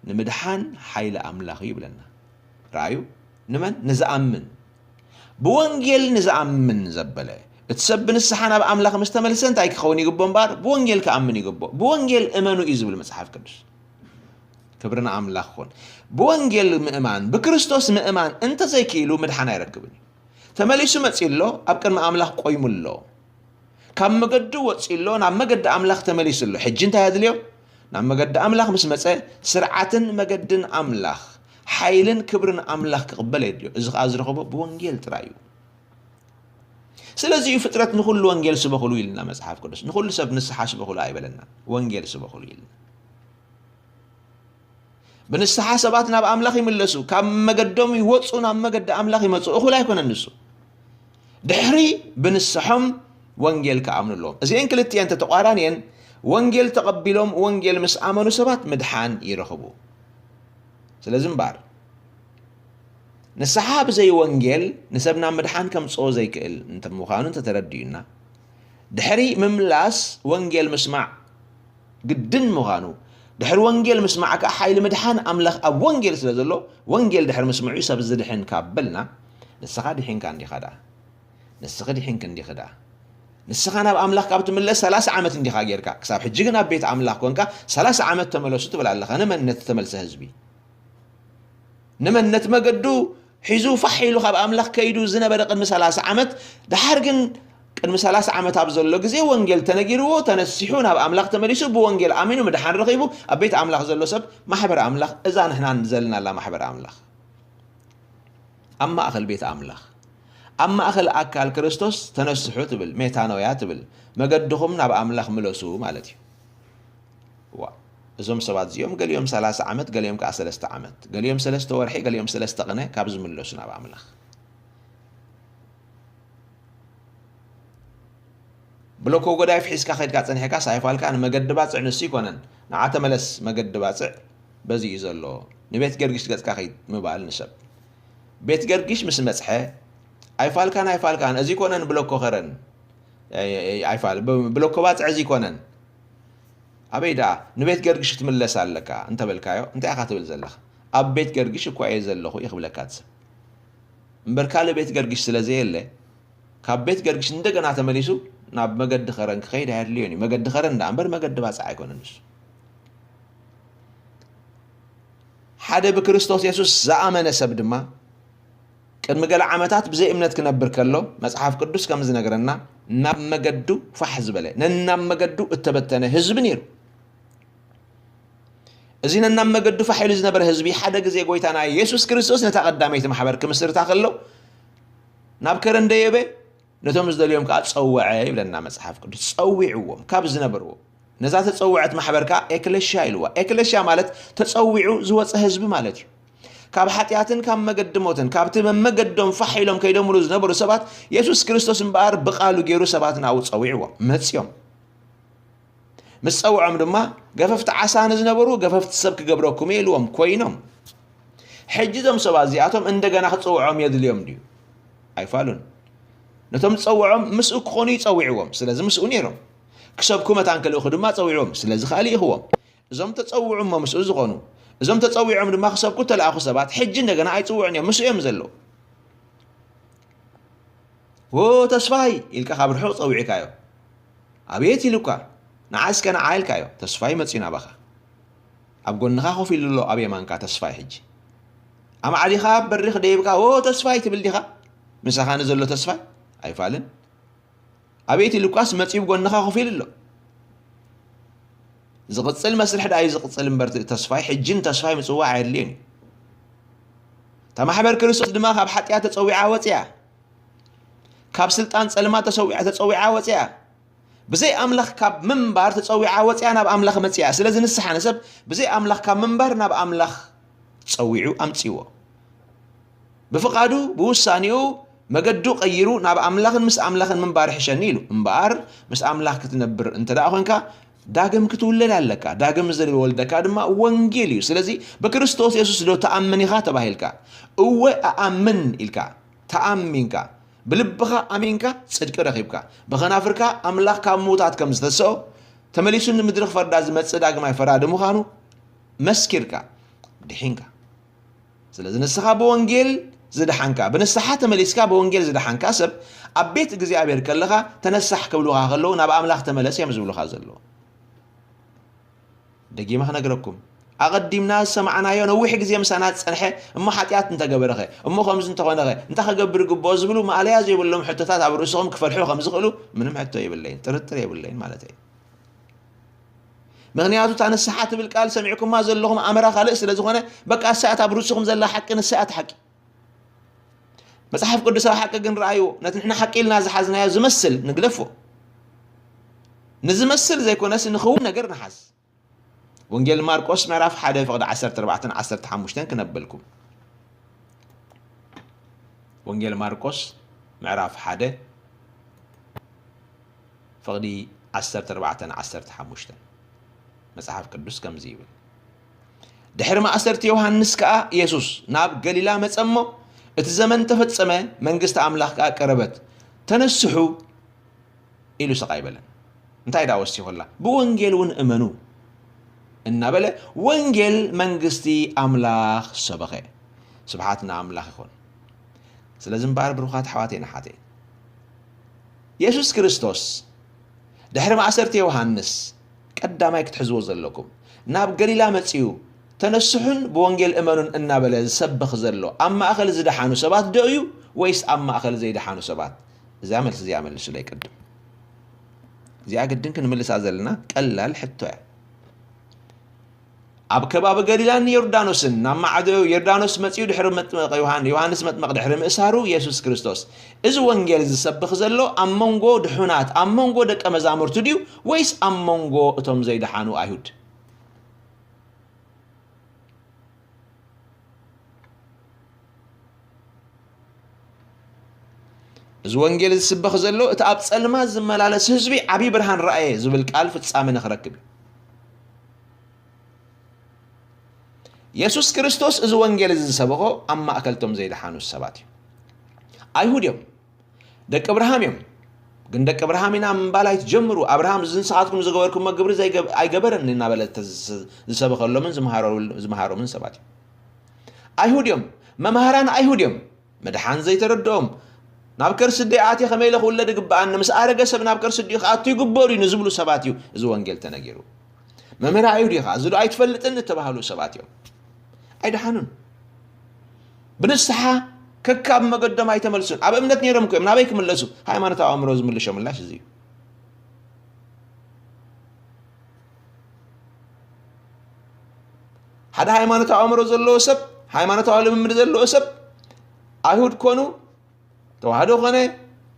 ንምድሓን ሓይሊ ኣምላኽ እዩ ይብለና። ረኣዩ፣ ንመን? ንዝኣምን። ብወንጌል ንዝኣምን ዘበለ። እቲ ሰብ ብንስሓ ናብ ኣምላኽ ምስ ተመልሰ እንታይ ክኸውን ይግብኦ እምበኣር? ብወንጌል ክኣምን ይግብኦ። ብወንጌል እመኑ እዩ ዝብል መጽሓፍ ቅዱስ። ክብሪ ንኣምላኽ ይኹን። ብወንጌል ምእማን፣ ብክርስቶስ ምእማን እንተዘይክኢሉ ምድሓን ኣይረክብን እዩ። ተመሊሱ መጺኡ ኣሎ፣ ኣብ ቅድሚ ኣምላኽ ቆይሙ ኣሎ። ካብ መገዱ ወጺኡ ኣሎ፣ ናብ መገዲ ኣምላኽ ተመሊሱ ኣሎ። ሕጂ እንታይ ኣድልዮ? ናብ መገዲ ኣምላኽ ምስ መጸ፣ ስርዓትን መገድን ኣምላኽ፣ ሓይልን ክብርን ኣምላኽ ክቕበል የድልዮ። እዚ ኸኣ ዝረኸቦ ብወንጌል ጥራይ እዩ። ስለዚ እዩ ፍጥረት ንኹሉ ወንጌል ስበኹሉ ኢልና መጽሓፍ ቅዱስ። ንኹሉ ሰብ ንስሓ ስበኹሉ ኣይበለና። ወንጌል ስበኹሉ ኢልና። ብንስሓ ሰባት ናብ ኣምላኽ ይምለሱ፣ ካብ መገዶም ይወጹ፣ ናብ መገዲ ኣምላኽ ይመጹ። እኹል ኣይኮነን ንሱ። ድሕሪ ብንስሖም ወንጌል ክኣምኑ ኣለዎም። እዚኤን ክልቲኤን ተተቋራንየን፣ ወንጌል ተቐቢሎም፣ ወንጌል ምስ ኣመኑ ሰባት ምድሓን ይረኽቡ። ስለዚ እምበኣር፣ ንስሓ ብዘይ ወንጌል ንሰብ ናብ ምድሓን ከምጽኦ ዘይክእል እንተ ምዃኑ እንተተረዲኡና፣ ድሕሪ ምምላስ ወንጌል ምስማዕ ግድን ምዃኑ፣ ድሕሪ ወንጌል ምስማዕ ከኣ ሓይሊ ምድሓን ኣምላኽ ኣብ ወንጌል ስለ ዘሎ፣ ወንጌል ድሕሪ ምስምዑ እዩ ሰብ ዝድሕን ካብ በልና፣ ንስኻ ድሒንካ እንዲኻ ደኣ። ንስኺ ድሒንኪ እንዲኺ ደኣ። ንስኻ ናብ ኣምላኽ ካብ ትምለስ ሰላሳ ዓመት እንዲኻ ጌርካ። ክሳብ ሕጂ ግን ኣብ ቤት ኣምላኽ ኮንካ፣ ሰላሳ ዓመት ተመለሱ ትብል ኣለኻ። ንመን? ነቲ ተመልሰ ህዝቢ። ንመን? ነቲ መገዱ ሒዙ ፋሕ ኢሉ ካብ ኣምላኽ ከይዱ ዝነበረ ቅድሚ ሰላሳ ዓመት። ደሓር ግን ቅድሚ ሰላሳ ዓመት ኣብ ዘሎ ግዜ ወንጌል ተነጊርዎ፣ ተነሲሑ ናብ ኣምላኽ ተመሊሱ፣ ብወንጌል ኣሚኑ ምድሓን ረኺቡ፣ ኣብ ቤት ኣምላኽ ዘሎ ሰብ ማሕበር ኣምላኽ፣ እዛ ንሕና ዘለናላ ማሕበር ኣምላኽ። ኣብ ማእኸል ቤት ኣምላኽ፣ ኣብ ማእኸል ኣካል ክርስቶስ ተነስሑ ትብል፣ ሜታኖያ ትብል፣ መገድኹም ናብ ኣምላኽ ምለሱ ማለት እዩ። ዋ፣ እዞም ሰባት እዚኦም ገሊኦም ሰላሳ ዓመት፣ ገሊኦም ከኣ ሰለስተ ዓመት፣ ገሊኦም ሰለስተ ወርሒ፣ ገሊኦም ሰለስተ ቅነ ካብ ዝምለሱ ናብ ኣምላኽ። ብሎኮ ጎዳይፍ ሒዝካ ከይድካ ጸኒሕካ፣ ሳይፋልካ ንመገዲ ባጽዕ ንሱ ይኮነን። ንዓ ተመለስ፣ መገዲ ባጽዕ በዚ እዩ ዘሎ። ንቤት ገርጊሽ ገጽካ ከይድ ምባል ንሰብ። ቤት ገርጊሽ ምስ መጽሐ፣ ኣይፋልካን ኣይፋልካን፣ እዚ ኮነን ብለኮ ኸረን ኣይፋል ብለኮ ባፅዕ እዚ ኮነን። ኣበይ ደኣ ንቤት ገርግሽ ክትምለስ ኣለካ እንተበልካዮ እንታይ ኢኻ ትብል ዘለኻ? ኣብ ቤት ገርግሽ እኳ እየ ዘለኹ እዩ ክብለካ እቲ ሰብ። እምበር ካልእ ቤት ገርግሽ ስለ ዘየለ ካብ ቤት ገርግሽ እንደገና ተመሊሱ ናብ መገዲ ኸረን ክኸይድ ኣየድልዮን እዩ። መገዲ ኸረን ደኣ እምበር መገዲ ባፅዕ ኣይኮነን ንሱ። ሓደ ብክርስቶስ የሱስ ዝኣመነ ሰብ ድማ ቅድሚ ገለ ዓመታት ብዘይ እምነት ክነብር ከሎ መጽሓፍ ቅዱስ ከም ዝነግረና ናብ መገዱ ፋሕ ዝበለ ነናብ መገዱ እተበተነ ህዝቢ ነይሩ። እዚ ነናብ መገዱ ፋሕ ኢሉ ዝነበረ ህዝቢ ሓደ ግዜ ጎይታና የሱስ ክርስቶስ ነታ ቀዳመይቲ ማሕበር ክምስርታ ከሎ ናብ ከረን ደየበ ነቶም ዝደልዮም ከኣ ጸወዐ ይብለና መጽሓፍ ቅዱስ። ጸዊዕዎም ካብ ዝነበርዎ ነዛ ተጸውዐት ማሕበር ከኣ ኤክለሽያ ኢልዋ። ኤክለሽያ ማለት ተጸዊዑ ዝወጸ ህዝቢ ማለት እዩ። ካብ ሓጢኣትን ካብ መገዲ ሞትን ካብቲ መመገዶም ፋሕ ኢሎም ከይደምሉ ዝነበሩ ሰባት የሱስ ክርስቶስ እምበኣር ብቓሉ ገይሩ ሰባት ናብኡ ጸዊዕዎም መጽዮም። ምስ ጸውዖም ድማ ገፈፍቲ ዓሳ ንዝነበሩ ገፈፍቲ ሰብ ክገብረኩም እየ ኢልዎም ኮይኖም። ሕጂ እዞም ሰባት እዚኣቶም እንደገና ክጽውዖም የድልዮም ድዩ? ኣይፋሉን። ነቶም ዝጸውዖም ምስኡ ክኾኑ ይጸዊዕዎም። ስለዚ ምስኡ ነይሮም። ክሰብኩ መታን ክልእኹ ድማ ጸዊዕዎም። ስለዚ ከኣ ልኢኽዎም። እዞም ተጸውዑ እሞ ምስኡ ዝኾኑ፣ እዞም ተጸዊዖም ድማ ክሰብኩ እተለኣኹ ሰባት ሕጂ እንደገና ኣይጽውዑን እዮም፣ ምስኡ እዮም ዘለዉ። "ዎ ተስፋይ" ኢልካ ካብ ርሑቕ ጸዊዕካዮ። "ኣቤት" ኢሉካ፣ "ንዓ እስከ ንዓ" ኢልካዮ። ተስፋይ መጺኡ ናባኻ። ኣብ ጎንኻ ኮፍ ኢሉ ኣሎ፣ ኣብ የማንካ ተስፋይ። ሕጂ ኣማዕዲኻ በሪኽ ደይብካ "ዎ ተስፋይ" ትብል ዲኻ? ምሳኻ ንዘሎ ተስፋይ ኣይፋልን። ኣቤት ኢሉኳስ መጺኡ ጎንኻ ኮፍ ኢሉ ኣሎ። ዝቕጽል መስርሕ ደኣ እዩ ዝቕጽል እምበር፣ ተስፋይ ሕጂ ንተስፋይ ምጽዋዕ ኣየድልዮን እዩ። እታ ማሕበር ክርስቶስ ድማ ካብ ሓጢኣት ተጸዊዓ ወጺኣ፣ ካብ ስልጣን ጸልማት ተሰዊዓ፣ ተጸዊዓ ወጺኣ፣ ብዘይ ኣምላኽ ካብ ምንባር ተጸዊዓ ወጺኣ ናብ ኣምላኽ መጺኣ። ስለዚ ንስሓ ንሰብ ብዘይ ኣምላኽ ካብ ምንባር ናብ ኣምላኽ ጸዊዑ ኣምጺዎ። ብፍቓዱ፣ ብውሳኔኡ መገዱ ቀይሩ ናብ ኣምላኽን ምስ ኣምላኽን ምንባር ይሕሸኒ ኢሉ። እምበኣር ምስ ኣምላኽ ክትነብር እንተ ደኣ ኾንካ ዳግም ክትውለድ ኣለካ። ዳግም ዝወልደካ ድማ ወንጌል እዩ። ስለዚ ብክርስቶስ የሱስ ዶ ትኣምን ኢኻ ተባሂልካ? እወ እኣምን ኢልካ ተኣሚንካ፣ ብልብኻ ኣሚንካ ጽድቂ ረኺብካ፣ ብኸናፍርካ ኣምላኽ ካብ ምዉታት ከም ዝተስኦ፣ ተመሊሱ ንምድሪ ክፈርዳ ዝመጽእ ዳግማይ ፈራዲ ምዃኑ መስኪርካ ድሒንካ። ስለዚ ንስኻ ብወንጌል ዝደሓንካ፣ ብንስሓ ተመሊስካ ብወንጌል ዝደሓንካ ሰብ ኣብ ቤት እግዚኣብሔር ከለኻ ተነሳሕ ክብሉኻ ከለዉ ናብ ኣምላኽ ተመለስ እዮም ዝብሉኻ ዘለዉ። ደጊመ ክነግረኩም፣ ኣቐዲምና ዝሰማዕናዮ ነዊሕ ግዜ ምሳና ዝጸንሐ እሞ ሓጢኣት እንተገበረኸ እሞ ከምዚ እንተኾነኸ እንታይ ከገብር ይግብኦ ዝብሉ ማእለያ ዘይብሎም ሕቶታት ኣብ ርእስኹም ክፈልሑ ከም ዝኽእሉ ምንም ሕቶ የብለይን፣ ጥርጥር የብለይን ማለት እዩ። ምኽንያቱ እታ ንስሓ ትብል ቃል ሰሚዕኩማ ዘለኹም ኣምራ ካልእ ስለ ዝኾነ በቃ እሳ እያ እታ ኣብ ርእስኹም ዘላ ሓቂ፣ ንሳ እያ እታ ሓቂ። መጽሓፍ ቅዱሳዊ ሓቂ ግን ረኣይዎ። ነቲ ንሕና ሓቂ ኢልና ዝሓዝናዮ ዝመስል ንግደፎ። ንዝመስል ዘይኮነስ ንኽውን ነገር ንሓዝ። ወንጌል ማርቆስ ምዕራፍ ሓደ ፍቕዲ ዓሰርተ ኣርባዕተን ዓሰርተ ሓሙሽተን ክነብበልኩም። ወንጌል ማርቆስ ምዕራፍ ሓደ ፍቕዲ ዓሰርተ ኣርባዕተን ዓሰርተ ሓሙሽተን መጽሓፍ ቅዱስ ከምዚ ይብል። ድሕሪ ማእሰርቲ ዮሃንስ ከኣ የሱስ ናብ ገሊላ መጸ እሞ፣ እቲ ዘመን ተፈጸመ፣ መንግስቲ ኣምላኽ ከኣ ቀረበት። ተነስሑ ኢሉ ስቕ ኣይበለን። እንታይ ደኣ ወሲኹላ? ብወንጌል እውን እመኑ እናበለ ወንጌል መንግስቲ ኣምላኽ ሰበኸ። ስብሓት ንኣምላኽ ይኹን። ስለዚ እምበኣር ብሩኻት ኣሕዋተይን ኣሓተይን፣ የሱስ ክርስቶስ ድሕሪ ማእሰርቲ ዮሃንስ ቀዳማይ ክትሕዝዎ ዘለኩም፣ ናብ ገሊላ መጺኡ ተነስሑን ብወንጌል እመኑን እናበለ ዝሰብኽ ዘሎ ኣብ ማእከል ዝደሓኑ ሰባት ዶ እዩ ወይስ ኣብ ማእከል ዘይደሓኑ ሰባት? እዚኣ መልሲ እዚኣ መልሱለይ ቅድም። እዚኣ ግድን ክንምልሳ ዘለና ቀላል ሕቶ እያ። ኣብ ከባቢ ገሊላን ዮርዳኖስን ናብ ማዕዶ ዮርዳኖስ መጺኡ ድሕሪ መጥመቕ ዮሃን-፣ ዮሃንስ መጥመቕ ድሕሪ ምእሳሩ የሱስ ክርስቶስ፣ እዚ ወንጌል ዝሰብኽ ዘሎ ኣብ መንጎ ድሑናት፣ ኣብ መንጎ ደቀ መዛሙርቱ ድዩ ወይስ ኣብ መንጎ እቶም ዘይደሓኑ ኣይሁድ? እዚ ወንጌል ዝስበኽ ዘሎ እቲ ኣብ ጸልማት ዝመላለስ ህዝቢ ዓቢ ብርሃን ረኣየ ዝብል ቃል ፍጻመ ንኽረክብ እዩ። የሱስ ክርስቶስ እዚ ወንጌል እዚ ዝሰበኾ ኣብ ማእከልቶም ዘይደሓኑ ሰባት እዩ። ኣይሁድ እዮም፣ ደቂ እብርሃም እዮም። ግን ደቂ እብርሃም ኢና ምባል ኣይትጀምሩ። ኣብርሃም እዚ ንስኻትኩም ዝገበርኩሞ ግብሪ ዘይገብ-፣ ኣይገበረን እናበለ እተ-፣ ዝሰበኸሎምን ዝመሃሮምን ሰባት እዮም። ኣይሁድ እዮም፣ መማህራን ኣይሁድ እዮም። ምድሓን ዘይተረድኦም፣ ናብ ከርሲ ኣደይ ኣትየ ከመይ ኢለ ክውለድ ይግብኣኒ፣ ምስ ኣረገ ሰብ ናብ ከርሲ ኣዲኡ ክኣቱ ይግበሩ እዩ ንዝብሉ ሰባት እዩ እዚ ወንጌል ተነጊሩ። መምህር ኣይሁድ ኢኻ፣ እዚ ዶ ኣይትፈልጥን እተባህሉ ሰባት እዮም። ኣይደሓኑን። ብንስሓ ከካብ መገዶም ኣይተመልሱን። ኣብ እምነት ነይሮም እኮ እዮም። ናበይ ክምለሱ? ሃይማኖታዊ ኣእምሮ ዝምልሾ ምላሽ እዚ እዩ። ሓደ ሃይማኖታዊ ኣእምሮ ዘለዎ ሰብ፣ ሃይማኖታዊ ልምምድ ዘለዎ ሰብ፣ ኣይሁድ ኮኑ፣ ተዋህዶ ኮነ፣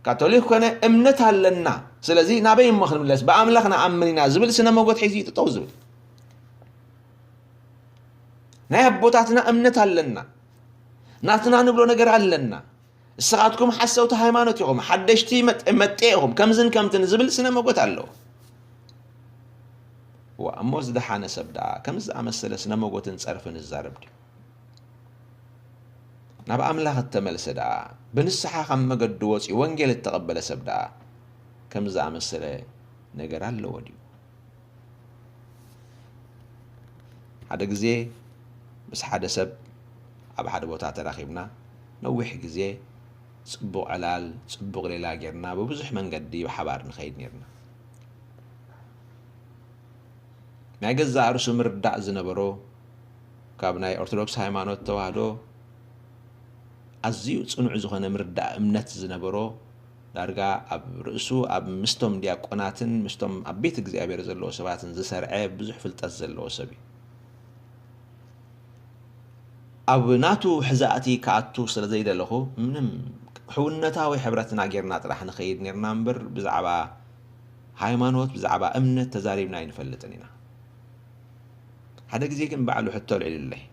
ካቶሊክ ኮነ፣ እምነት ኣለና። ስለዚ ናበይ እሞ ክንምለስ? ብኣምላኽ ንኣምን ኢና ዝብል ስነ መጎት ሒዙ እዩ ጠጠው ዝብል። ናይ ኣቦታትና እምነት ኣለና። ናትና ንብሎ ነገር ኣለና። እስኻትኩም ሓሰውቲ ሃይማኖት ኢኹም፣ ሓደሽቲ መጥ-፣ መጤ ኢኹም፣ ከምዝን ከምትን ዝብል ስነ መጎት ኣሎ። ዋ፣ እሞ ዝደሓነ ሰብ ደኣ ከምዚ ዝኣመሰለ ስነ መጎትን ጸርፍን ዝዛረብ ድዩ? ናብ ኣምላኽ እተመልሰ ደኣ፣ ብንስሓ ካብ መገዱ ወጺኡ ወንጌል እተቐበለ ሰብ ደኣ፣ ከምዚ ዝኣመሰለ ነገር ኣለዎ ድዩ? ሓደ ግዜ ምስ ሓደ ሰብ ኣብ ሓደ ቦታ ተራኺብና፣ ነዊሕ ግዜ ጽቡቕ ዕላል፣ ጽቡቕ ሌላ ጌርና፣ ብብዙሕ መንገዲ ብሓባር ንኸይድ ኔርና። ናይ ገዛእ ርእሱ ምርዳእ ዝነበሮ፣ ካብ ናይ ኦርቶዶክስ ሃይማኖት ተዋህዶ ኣዝዩ ጽኑዕ ዝኾነ ምርዳእ እምነት ዝነበሮ፣ ዳርጋ ኣብ ርእሱ ኣብ ምስቶም ዲያቆናትን ምስቶም ኣብ ቤት እግዚኣብሔር ዘለዎ ሰባትን ዝሰርዐ ብዙሕ ፍልጠት ዘለዎ ሰብ እዩ። ኣብ ናቱ ሕዛእቲ ክኣቱ ስለ ዘይደለኹ፣ ምንም ሕውነታዊ ሕብረትና ጌርና ጥራሕ ንኸይድ ኔርና እምበር፣ ብዛዕባ ሃይማኖት፣ ብዛዕባ እምነት ተዛሪብና ኣይንፈልጥን ኢና። ሓደ ግዜ ግን ባዕሉ ሕቶ ኣልዒሉለይ።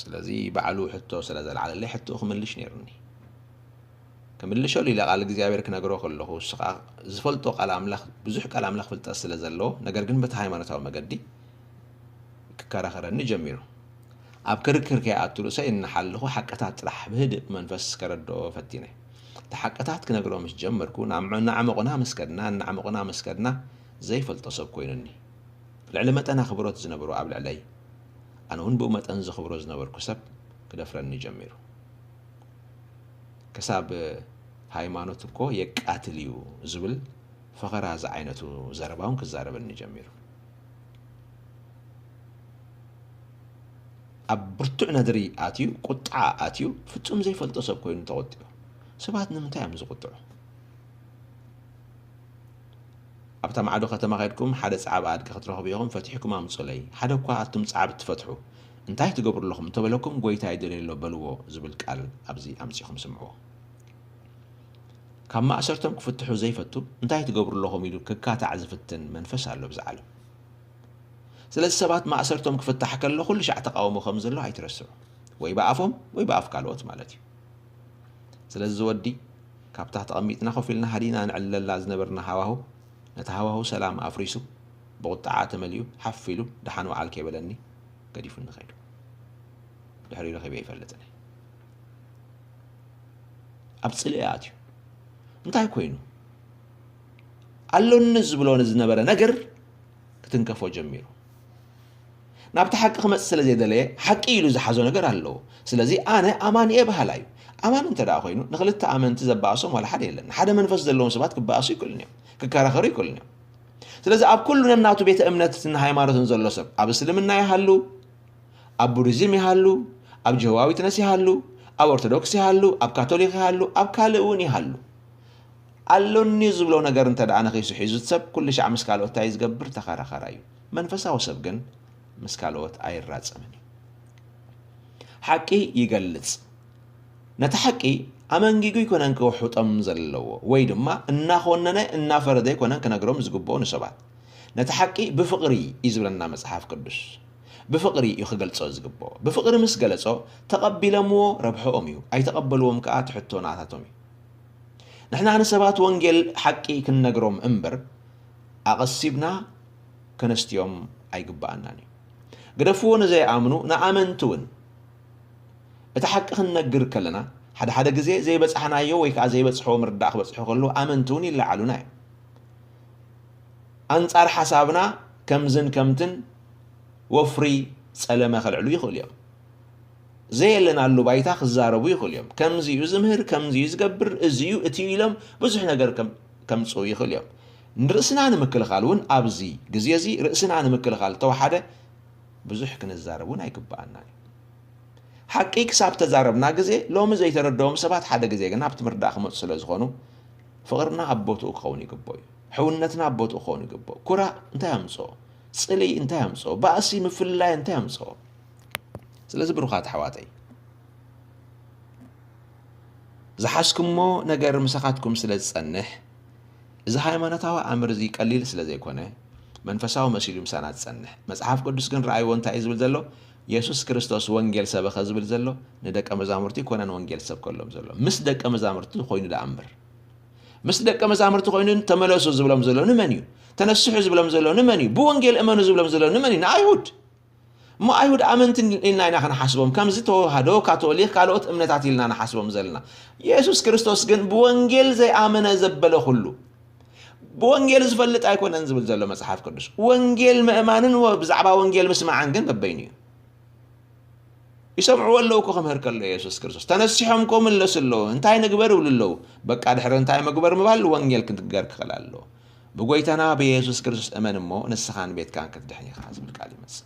ስለዚ ባዕሉ ሕቶ ስለ ዘልዓለለይ፣ ሕቶኡ ክምልሽ ነይሩኒ። ክምልሸሉ ኢለ ቃል እግዚኣብሔር ክነግሮ ከለኹ፣ እሱ ኸኣ ዝፈልጦ ቃል ኣምላኽ፣ ብዙሕ ቃል ኣምላኽ ፍልጠት ስለ ዘለዎ፣ ነገር ግን በቲ ሃይማኖታዊ መገዲ ክከራኸረኒ ጀሚሩ። ኣብ ክርክር ከይኣቱ ርእሰይ እናሓለኹ ሓቅታት ጥራሕ ብህድእ መንፈስ ከረድኦ ፈቲነ። እቲ ሓቅታት ክነግሮ ምስ ጀመርኩ፣ ናብ-፣ እናዕመቑና ምስ ከድና፣ እናዕመቑና ምስ ከድና፣ ዘይፈልጦ ሰብ ኮይኑኒ። ልዕሊ መጠን ኣኽብሮት ዝነበሮ ኣብ ልዕለይ፣ ኣነ እውን ብኡ መጠን ዘኽብሮ ዝነበርኩ ሰብ ክደፍረኒ ጀሚሩ። ክሳብ ሃይማኖት እኮ የቃትል እዩ ዝብል ፈኸራ ዝዓይነቱ ዘረባ እውን ክዛረበኒ ጀሚሩ። ኣብ ብርቱዕ ነድሪ ኣትዩ፣ ቁጥዓ ኣትዩ፣ ፍጹም ዘይፈልጦ ሰብ ኮይኑ ተቖጢዑ። ሰባት ንምንታይ እዮም ዝቑጥዑ? ኣብታ ማዕዶ ከተማ ኸድኩም ሓደ ጸዓብ ኣድጊ ክትረኽቡ ኢኹም፣ ፈቲሕኩም ኣምጹለይ። ሓደ እኳ ኣቱም ጸዓብ እትፈትሑ፣ እንታይ ትገብሩ ኣለኹም እንተበለኩም፣ ጎይታይ ደልዩ ኣሎ በልዎ ዝብል ቃል ኣብዚ ኣምጺኹም ስምዕዎ። ካብ ማእሰርቶም ክፍትሑ ዘይፈቱ፣ እንታይ ትገብሩ ኣለኹም ኢሉ ክካታዕ ዝፍትን መንፈስ ኣሎ ብዛ ዓለም። ስለዚ ሰባት ማእሰርቶም ክፍታሕ ከሎ ኩሉ ሻዕ ተቃውሞ ከም ዘሎ ኣይትረስዑ። ወይ ብኣፎም ወይ ብኣፍ ካልኦት ማለት እዩ። ስለዚ እዚ ወዲ ካብታ ተቐሚጥና ኮፍ ኢልና ሃዲና ንዕልለላ ዝነበርና ሃዋሁ፣ ነቲ ሃዋሁ ሰላም ኣፍሪሱ፣ ብቁጥዓ ተመሊኡ፣ ሓፍ ኢሉ፣ ደሓን ወዓል ከይበለኒ ገዲፉኒ ከይዱ። ድሕሪኡ ረኺበ ኣይፈልጥን እየ። ኣብ ጽልኢ ኣትዩ። እንታይ ኮይኑ? ኣሎኒ ዝብሎ ንዝነበረ ነገር ክትንከፎ ጀሚሩ። ናብቲ ሓቂ ክመጽእ ስለ ዘይደለየ፣ ሓቂ ኢሉ ዝሓዞ ነገር ኣለዎ። ስለዚ ኣነ ኣማኒ እየ በሃላይ እዩ። ኣማኒ እንተ ደኣ ኮይኑ፣ ንኽልተ ኣመንቲ ዘበኣሶም ዋላ ሓደ የለን። ሓደ መንፈስ ዘለዎም ሰባት ክበኣሱ ይክእሉን እዮም። ክከራኸሩ ይክእሉን እዮም። ስለዚ ኣብ ኩሉ ነናቱ ቤተ እምነትን ሃይማኖትን ዘሎ ሰብ፣ ኣብ እስልምና ይሃሉ፣ ኣብ ቡዲዝም ይሃሉ፣ ኣብ ጀሆዋ ዊትነስ ይሃሉ፣ ኣብ ኦርቶዶክስ ይሃሉ፣ ኣብ ካቶሊክ ይሃሉ፣ ኣብ ካልእ እውን ይሃሉ። ኣሎኒ ዝብሎ ነገር እንተ ደኣ ነኺሱ ሒዙ ሰብ ኩሉ ሻዕ ምስ ካልኦት እንታይ ዝገብር? ተኸራኸራይ እዩ። መንፈሳዊ ሰብ ግን ምስ ካልኦት ኣይራጸምን እዩ። ሓቂ ይገልጽ። ነቲ ሓቂ ኣመንጊጉ ኣይኮነን ክውሕጦም ዘለዎ፣ ወይ ድማ እናኾነነ እናፈረደ ኣይኮነን ክነግሮም ዝግብኦ ንሰባት። ነቲ ሓቂ ብፍቕሪ እዩ ዝብለና መጽሓፍ ቅዱስ። ብፍቕሪ እዩ ክገልጾ ዝግብኦ። ብፍቕሪ ምስ ገለጾ፣ ተቐቢለምዎ ረብሕኦም እዩ፣ ኣይተቐበልዎም ከኣ እቲ ሕቶ ናታቶም እዩ። ንሕና ንሰባት ወንጌል ሓቂ ክንነግሮም እምበር፣ ኣቐሲብና ከነስትዮም ኣይግብኣናን እዩ። ግደፍዎ ንዘይኣምኑ፣ ንኣመንቲ እውን እቲ ሓቂ ክንነግር ከለና ሓደ ሓደ ግዜ ዘይበጻሕናዮ ወይ ከዓ ዘይበጽሕዎ ምርዳእ ክበጽሑ ከለዉ ኣመንቲ እውን ይለዓሉና እዮም። ኣንጻር ሓሳብና ከምዝን ከምትን ወፍሪ ጸለመ ከልዕሉ ይኽእሉ እዮም። ዘየለናሉ ባይታ ክዛረቡ ይኽእሉ እዮም። ከምዚ እዩ ዝምህር፣ ከምዚ እዩ ዝገብር፣ እዚ እዩ እቲ እዩ ኢሎም ብዙሕ ነገር ከም- ከምጽኡ ይኽእሉ እዮም። ንርእስና ንምክልኻል እውን ኣብዚ ግዜ እዚ ርእስና ንምክልኻል ተወሓደ ብዙሕ ክንዛረብ እውን ኣይግብኣናን እዩ። ሓቂ ክሳብ ተዛረብና ግዜ ሎሚ ዘይተረድኦም ሰባት ሓደ ግዜ ግን ኣብቲ ምርዳእ ክመፁ ስለ ዝኾኑ ፍቕርና ኣብ ቦትኡ ክኸውን ይግብኦ እዩ። ሕውነትና ኣብ ቦትኡ ክኸውን ይግብኦ። ኩራእ እንታይ ኣምፅኦ? ፅልኢ እንታይ ኣምፅኦ? ባእሲ ምፍልላይ እንታይ ኣምፅኦ? ስለዚ ብሩኻት ኣሕዋተይ ዝሓዝኩሞ ነገር ምሳኻትኩም ስለ ዝጸንሕ፣ እዚ ሃይማኖታዊ ኣምር እዚ ቀሊል ስለ ዘይኮነ፣ መንፈሳዊ መሲሉ ምሳና ዝጸንሕ። መጽሓፍ ቅዱስ ግን ረኣይዎ እንታይ እዩ ዝብል ዘሎ? የሱስ ክርስቶስ ወንጌል ሰበኸ ዝብል ዘሎ ንደቀ መዛሙርቲ ይኮነን ወንጌል ዝሰብከሎም ዘሎ። ምስ ደቀ መዛሙርቲ ኮይኑ ደኣ እምበር። ምስ ደቀ መዛሙርቲ ኮይኑ ተመለሱ ዝብሎም ዘሎ ንመን እዩ? ተነስሑ ዝብሎም ዘሎ ንመን እዩ? ብወንጌል እመኑ ዝብሎም ዘሎ ንመን እዩ? ንኣይሁድ። እሞ ኣይሁድ ኣመንቲ ኢልና ኢና ክንሓስቦም፣ ከምዚ ተዋህዶ፣ ካቶሊክ፣ ካልኦት እምነታት ኢልና ንሓስቦም ዘለና። የሱስ ክርስቶስ ግን ብወንጌል ዘይኣመነ ዘበለ ኩሉ ብወንጌል ዝፈልጥ ኣይኮነን ዝብል ዘሎ መጽሓፍ ቅዱስ። ወንጌል ምእማንን ወ- ብዛዕባ ወንጌል ምስማዕን ግን በበይኑ እዩ። ይሰምዕዎ ኣለዉ እኮ ክምህር ከሎ የሱስ ክርስቶስ። ተነሲሖም እኮ ምለሱ ኣለዉ። እንታይ ንግበር ይብሉ ኣለዉ። በቃ ድሕሪ እንታይ ምግበር ምባል ወንጌል ክንገር ክኽእል ኣለዎ። ብጎይታና ብየሱስ ክርስቶስ እመን እሞ ንስኻን ቤትካን ክትድሕን ኢኻ ዝብል ቃል ይመጽእ።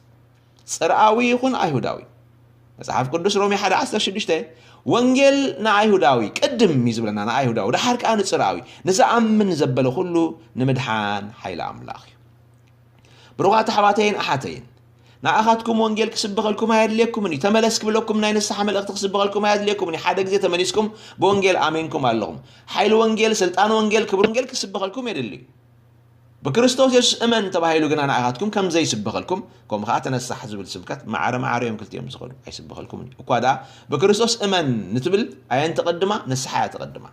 ጽርኣዊ ይኹን ኣይሁዳዊ። መጽሓፍ ቅዱስ ሮሜ ሓደ ዓሰርተ ሽዱሽተ ወንጌል ንኣይሁዳዊ ቅድም እዩ ዝብለና፣ ንኣይሁዳዊ፣ ደሓር ከኣ ንጽርኣዊ፣ ንዝኣምን ዘበለ ኩሉ ንምድሓን ሓይሊ ኣምላኽ እዩ። ብሩኻት ኣሕዋተይን ኣሓተይን፣ ንኣኻትኩም ወንጌል ክስብኸልኩም ኣየድልየኩምን እዩ። ተመለስ ክብለኩም፣ ናይ ንስሓ መልእኽቲ ክስብኸልኩም ኣየድልየኩምን እዩ። ሓደ ግዜ ተመሊስኩም ብወንጌል ኣሜንኩም ኣለኹም። ሓይሊ ወንጌል፣ ስልጣን ወንጌል፣ ክብሪ ወንጌል ክስብኸልኩም የድሊ እዩ። ብክርስቶስ የሱስ እመን ተባሂሉ ግና ንኣኻትኩም ከም ዘይስብኸልኩም፣ ከምኡ ኸዓ ተነሳሕ ዝብል ስብከት ማዕረ ማዕረ እዮም ክልቲኦም ዝኸዱ፣ ኣይስብኸልኩምን እዩ። እኳ ደኣ ብክርስቶስ እመን ንትብል ኣየን ትቐድማ? ንስሓ እያ ትቐድማ።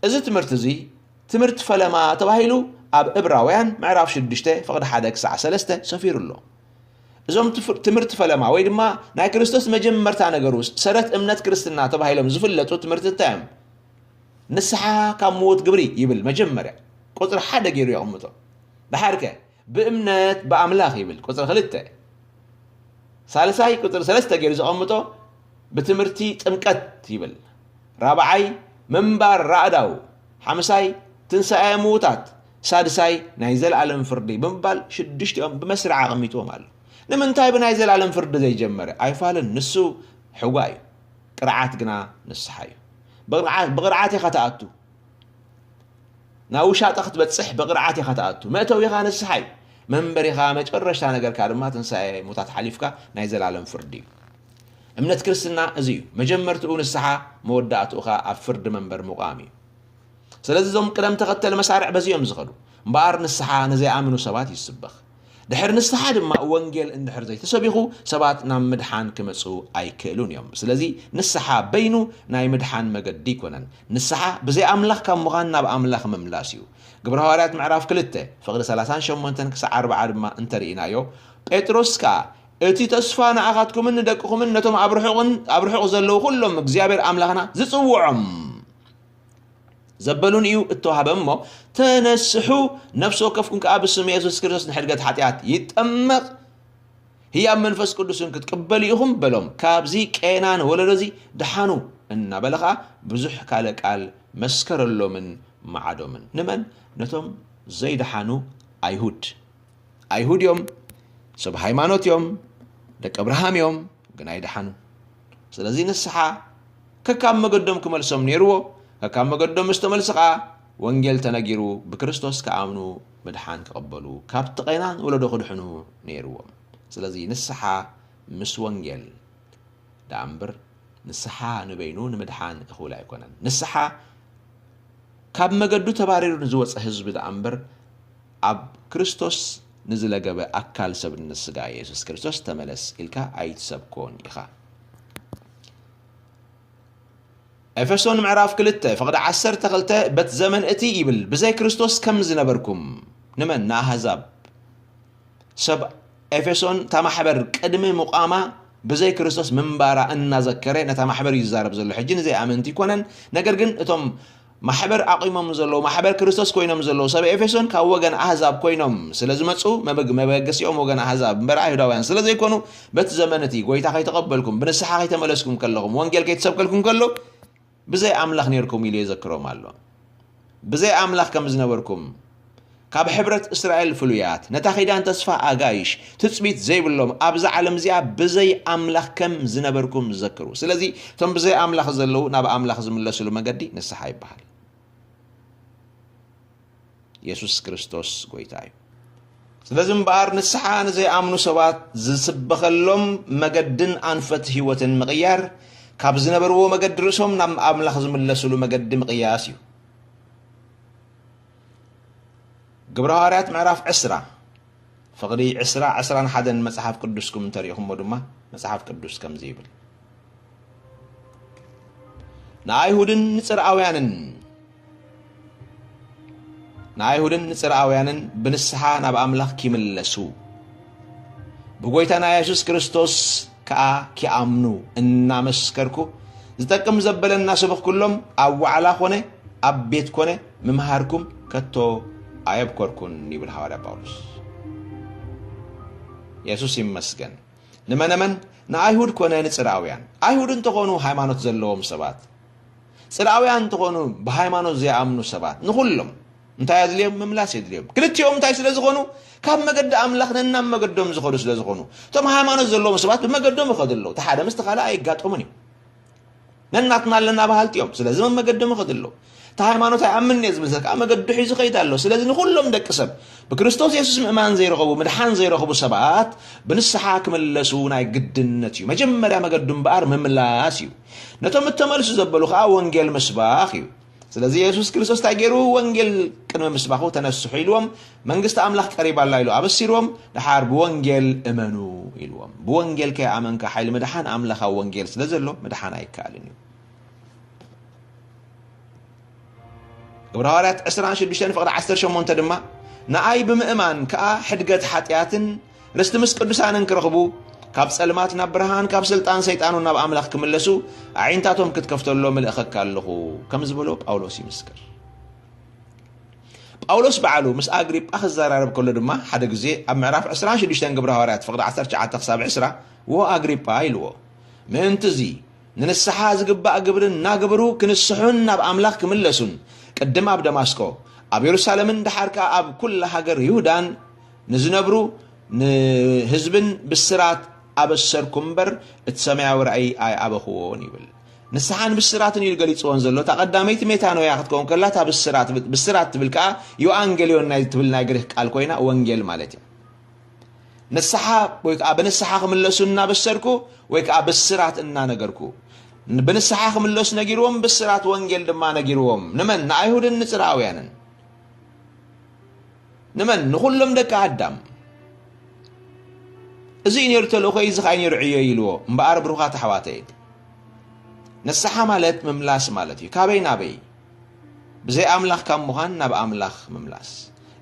እዚ ትምህርቲ እዚ ትምህርቲ ፈለማ ተባሂሉ ኣብ እብራውያን ምዕራፍ ሽዱሽተ ፍቕዲ ሓደ ክሳዕ ሰለስተ ሰፊሩ ኣሎ። እዞም ትፍ- ትምህርቲ ፈለማ ወይ ድማ ናይ ክርስቶስ መጀመርታ ነገሩ ሰረት እምነት ክርስትና ተባሂሎም ዝፍለጡ ትምህርቲ እንታይ እዮም? ንስሓ ካብ ምዉት ግብሪ ይብል መጀመርያ ቁፅሪ ሓደ ገይሩ የቕምጦ። ደሓርከ ብእምነት ብኣምላኽ ይብል ቁፅሪ ክልተ። ሳልሳይ ቁፅሪ ሰለስተ ገይሩ ዘቐምጦ ብትምህርቲ ጥምቀት ይብል። ራብዓይ ምንባር ራእዳው። ሓምሳይ ትንሳኤ ምዉታት። ሳድሳይ ናይ ዘለኣለም ፍርዲ ብምባል ሽዱሽቲኦም ብመስርዕ ኣቐሚጥዎም ኣሎ። ንምንታይ ብናይ ዘለኣለም ፍርዲ ዘይጀመረ? ኣይፋልን። ንሱ ሕጓ እዩ። ቅርዓት ግና ንስሓ እዩ። ብቕርዓት ኢኻ ትኣቱ። ናብ ውሻጠ ክትበጽሕ ብቕርዓት ኢኻ ትኣቱ። መእተዊኻ ንስሓ እዩ። መንበሪኻ መጨረሽታ ነገርካ ድማ ትንሳኤ ሙታት ሓሊፍካ ናይ ዘላለም ፍርዲ እዩ። እምነት ክርስትና እዚ እዩ። መጀመርትኡ ንስሓ፣ መወዳእትኡ ኸኣ ኣብ ፍርዲ መንበር ምቋም እዩ። ስለዚ እዞም ቅደም ተኸተል መሳርዕ በዚኦም ዝኸዱ እምበኣር ንስሓ ንዘይኣምኑ ሰባት ይስበኽ። ድሕሪ ንስሓ ድማ ወንጌል እንድሕር ዘይተሰቢኹ ሰባት ናብ ምድሓን ክመጹ ኣይክእሉን እዮም። ስለዚ ንስሓ በይኑ ናይ ምድሓን መገዲ ኣይኮነን። ንስሓ ብዘይ ኣምላኽ ካብ ምዃን ናብ ኣምላኽ ምምላስ እዩ። ግብረ ሃዋርያት ምዕራፍ ክልተ ፍቕዲ ሰላሳን ሸሞንተን ክሳዕ ኣርብዓ ድማ እንተርኢናዮ፣ ጴጥሮስ ከኣ እቲ ተስፋ ንኣኻትኩምን ንደቅኹምን ነቶም ኣብ ርሑቕን ኣብ ርሑቕ ዘለዉ ኩሎም እግዚኣብሔር ኣምላኽና ዝጽውዖም ዘበሉን እዩ እተዋህበ እሞ፣ ተነስሑ፣ ነፍሲ ወከፍኩም ከኣ ብስም የሱስ ክርስቶስ ንሕድገት ሓጢኣት ይጠመቕ፣ ህያብ መንፈስ ቅዱስን ክትቅበሉ ኢኹም በሎም። ካብዚ ቄናን ወለዶዚ ድሓኑ እናበለ ኸኣ ብዙሕ ካልእ ቃል መስከረሎምን መዓዶምን። ንመን? ነቶም ዘይደሓኑ ኣይሁድ። ኣይሁድ እዮም፣ ሰብ ሃይማኖት እዮም፣ ደቂ ኣብርሃም እዮም፣ ግን ኣይደሓኑን። ስለዚ ንስሓ ከካብ መገዶም ክመልሶም ነይርዎ። ከካብ መገዶም ምስ ተመልሱ ኸኣ ወንጌል ተነጊሩ ብክርስቶስ ክኣምኑ ምድሓን ክቕበሉ ካብቲ ቄናን ወለዶ ክድሕኑ ነይርዎም። ስለዚ ንስሓ ምስ ወንጌል ደኣ እምበር ንስሓ ንበይኑ ንምድሓን እኹል ኣይኮነን። ንስሓ ካብ መገዱ ተባሪሩ ንዝወፀ ህዝቢ ደኣ እምበር ኣብ ክርስቶስ ንዝለገበ ኣካል ሰብነት ስጋ የሱስ ክርስቶስ ተመለስ ኢልካ ኣይትሰብኮን ኢኻ። ኤፌሶን ምዕራፍ ክልተ ፍቕዲ ዓሰርተ ክልተ በቲ ዘመን እቲ ይብል ብዘይ ክርስቶስ ከም ዝነበርኩም ንመን ንኣህዛብ ሰብ ኤፌሶን እታ ማሕበር ቅድሚ ምቋማ ብዘይ ክርስቶስ ምንባራ እናዘከረ ነታ ማሕበር እዩ ዝዛረብ ዘሎ። ሕጂ ንዘይኣመንቲ ይኮነን፣ ነገር ግን እቶም ማሕበር ኣቑሞም ዘለዉ፣ ማሕበር ክርስቶስ ኮይኖም ዘለዉ ሰብ ኤፌሶን ካብ ወገን ኣህዛብ ኮይኖም ስለ ዝመጹ፣ መበግ-፣ መበገሲኦም ወገን ኣህዛብ እምበር ኣይሁዳውያን ስለ ዘይኮኑ፣ በቲ ዘመን እቲ ጎይታ ከይተቐበልኩም፣ ብንስሓ ከይተመለስኩም ከለኹም፣ ወንጌል ከይተሰብከልኩም ከሎ፣ ብዘይ ኣምላኽ ነርኩም ኢሉ የዘክሮም ኣሎ። ብዘይ ኣምላኽ ከም ዝነበርኩም፣ ካብ ሕብረት እስራኤል ፍሉያት፣ ነታ ኪዳን ተስፋ ኣጋይሽ፣ ትጽቢት ዘይብሎም፣ ኣብዛ ዓለም እዚኣ ብዘይ ኣምላኽ ከም ዝነበርኩም ዘክሩ። ስለዚ እቶም ብዘይ ኣምላኽ ዘለዉ ናብ ኣምላኽ ዝምለስሉ መገዲ ንስሓ ይበሃል። የሱስ ክርስቶስ ጎይታ እዩ። ስለዚ እምበኣር ንስሓ ንዘይኣምኑ ሰባት ዝስበኸሎም መገድን ኣንፈት ህይወትን ምቕያር፣ ካብ ዝነበርዎ መገዲ ርእሶም ናብ ኣምላኽ ዝምለስሉ መገዲ ምቕያስ እዩ። ግብረ ሃዋርያት ምዕራፍ ዕስራ፣ ፍቕዲ ዕስራ፣ ዕስራን ሓደን መጽሓፍ ቅዱስኩም እንተሪእኹሞ ድማ፣ መጽሓፍ ቅዱስ ከምዚ ይብል፣ ንኣይሁድን ንጽርኣውያንን፣ ንኣይሁድን ንጽርኣውያንን ብንስሓ ናብ ኣምላኽ ኪምለሱ፣ ብጎይታና የሱስ ክርስቶስ ከኣ ኪኣምኑ እናመስከርኩ፣ ዝጠቅም ዘበለ እናሰበኽኩሎም፣ ኣብ ዋዕላ ኮነ ኣብ ቤት ኮነ ምምሃርኩም ከቶ ኣየብኮርኩን ይብል ሃዋርያ ጳውሎስ። የሱስ ይመስገን። ንመነመን? ንኣይሁድ ኮነ ንጽርኣውያን። ኣይሁድ እንተኾኑ ሃይማኖት ዘለዎም ሰባት፣ ጽርኣውያን እንተኾኑ ብሃይማኖት ዘይኣምኑ ሰባት፣ ንኹሎም እንታይ የድልዮም? ምምላስ የድልዮም። ክልቲኦም እንታይ ስለ ዝኾኑ? ካብ መገዲ ኣምላኽ ነናብ መገዶም ዝኸዱ ስለ ዝኾኑ። እቶም ሃይማኖት ዘለዎም ሰባት ብመገዶም ይኸዱ ኣለዉ። እቲ ሓደ ምስቲ ካልእ ኣይጋጠሙን እዩ። ነናትና ኣለና በሃልቲ እዮም። ስለዚ መመገዲ ምኸድ ኣሎ። እቲ ሃይማኖት ኣይኣምን እየ ዝብል ሰብ ከዓ መገዱ ሒዙ ኸይድ ኣሎ። ስለዚ ንኹሎም ደቂ ሰብ ብክርስቶስ የሱስ ምእማን ዘይረኸቡ፣ ምድሓን ዘይረኸቡ ሰባት ብንስሓ ክምለሱ ናይ ግድነት እዩ። መጀመርያ መገዱ እምበኣር ምምላስ እዩ። ነቶም እተመልሱ ዘበሉ ከዓ ወንጌል ምስባኽ እዩ። ስለዚ የሱስ ክርስቶስ እንታይ ገይሩ? ወንጌል ቅድሚ ምስባኹ ተነስሑ ኢልዎም፣ መንግስቲ ኣምላኽ ቀሪባ ኣላ ኢሉ ኣበሲርዎም፣ ደሓር ብወንጌል እመኑ ኢልዎም። ብወንጌል ከይኣመንካ ሓይሊ ምድሓን ኣምላኻዊ ወንጌል ስለ ዘሎ ምድሓን ኣይከኣልን እዩ። ግብረ ሃዋርያት ዕስራን ሽዱሽተን ፍቕዲ ዓሰርተ ሸሞንተ ድማ፣ ንኣይ ብምእማን ከኣ ሕድገት ሓጢኣትን ርስቲ ምስ ቅዱሳንን ክረኽቡ፣ ካብ ጸልማት ናብ ብርሃን፣ ካብ ስልጣን ሰይጣን ናብ ኣምላኽ ክምለሱ፣ ኣዒንታቶም ክትከፍተሎም እልእኸካ ኣለኹ፣ ከም ዝበሎ ጳውሎስ ይምስክር። ጳውሎስ ባዕሉ ምስ ኣግሪጳ ክዘራረብ ከሎ ድማ፣ ሓደ ግዜ ኣብ ምዕራፍ ዕስራን ሽዱሽተን ግብረ ሃዋርያት ፍቕዲ ዓሰርተ ትሽዓተ ክሳብ ዕስራ፣ "ዎ ኣግሪጳ" ኢልዎ። ምእንቲ እዚ፣ ንንስሓ ዝግባእ ግብሪ እናገበሩ ክንስሑን ናብ ኣምላኽ ክምለሱን፣ ቅድም ኣብ ደማስቆ፣ ኣብ የሩሳሌምን ደሓር ከኣ ኣብ ኩላ ሃገር ይሁዳን ንዝነብሩ ንህዝብን ብስራት ኣበሰርኩ እምበር፣ እቲ ሰማያዊ ራእይ ኣይኣበኽዎን ይብል። ንስሓን ብስራትን እዩ ገሊጽዎን ዘሎ። እታ ቀዳመይቲ ሜታኖያ ክትከውን ከላ፣ እታ ብስራት፣ ብስራት ትብል ከኣ ዮኣንገሊዮን ናይ ትብል ናይ ግሪክ ቃል ኮይና፣ ወንጌል ማለት እያ። ንስሓ ወይ ከኣ ብንስሓ ክምለሱ እናበሰርኩ ወይ ከኣ ብስራት እናነገርኩ። ብንስሓ ክምለሱ ነጊርዎም፣ ብስራት ወንጌል ድማ ነጊርዎም። ንመን? ንኣይሁድን ንጽርኣውያንን። ንመን? ንኹሎም ደቂ ኣዳም። እዚ እዩ ነይሩ ተልእኾይ፣ እዚ ኸኣ እዩ ነይሩ ዕዮይ ኢልዎ። እምበኣር ብሩኻት ኣሕዋተይ፣ ንስሓ ማለት ምምላስ ማለት እዩ። ካበይ ናበይ? ብዘይ ኣምላኽ ካብ ምዃን ናብ ኣምላኽ ምምላስ።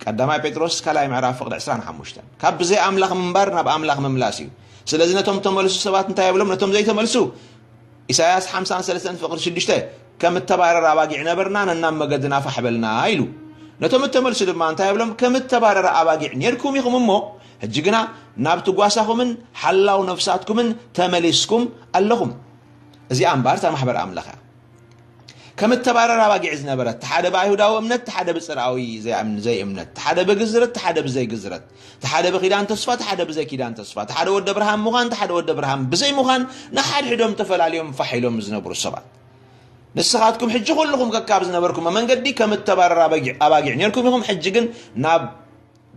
ቀዳማይ ጴጥሮስ ካልኣይ ምዕራፍ ፍቕዲ ዕስራን ሓሙሽተን። ካብ ብዘይ ኣምላኽ ምንባር ናብ ኣምላኽ ምምላስ እዩ። ስለዚ ነቶም ተመልሱ ሰባት እንታይ የብሎም? ነቶም ዘይተመልሱ፣ ኢሳያስ ሓምሳን ሰለስተን ፍቕዲ ሽዱሽተ፣ "ከም እተባረረ ኣባጊዕ ነበርና፣ ነናብ መገድና ፋሕ በልና" ኢሉ። ነቶም እተመልሱ ድማ እንታይ የብሎም? "ከም እተባረረ ኣባጊዕ ኔርኩም ኢኹም እሞ፣ ሕጂ ግና ናብቲ ጓሳኹምን ሓላው ነፍሳትኩምን ተመሊስኩም ኣለኹም።" እዚኣ እምበኣር እታ ማሕበር ኣምላኽ እያ። ከም እተባረረ ኣባጊዕ ዝነበረት፣ እቲ ሓደ ብኣይሁዳዊ እምነት፣ እቲ ሓደ ብጽርኣዊ ዘይኣምን-፣ ዘይእምነት፣ እቲ ሓደ ብግዝረት፣ እቲ ሓደ ብዘይግዝረት፣ እቲ ሓደ ብኪዳን ተስፋ፣ እቲ ሓደ ብዘይ ኪዳን ተስፋ፣ እቲ ሓደ ወዲ ኣብርሃም ምዃን፣ እቲ ሓደ ወዲ ኣብርሃም ብዘይ ምዃን፣ ንሓድሕዶም ተፈላልዮም ፋሕ ኢሎም ዝነብሩ ሰባት። ንስኻትኩም ሕጂ ኩልኹም ከካብ ዝነበርኩሞ መንገዲ ከም እተባረረ ኣባጊዕ፣ ኣባጊዕ ኔርኩም ኢኹም፣ ሕጂ ግን ናብ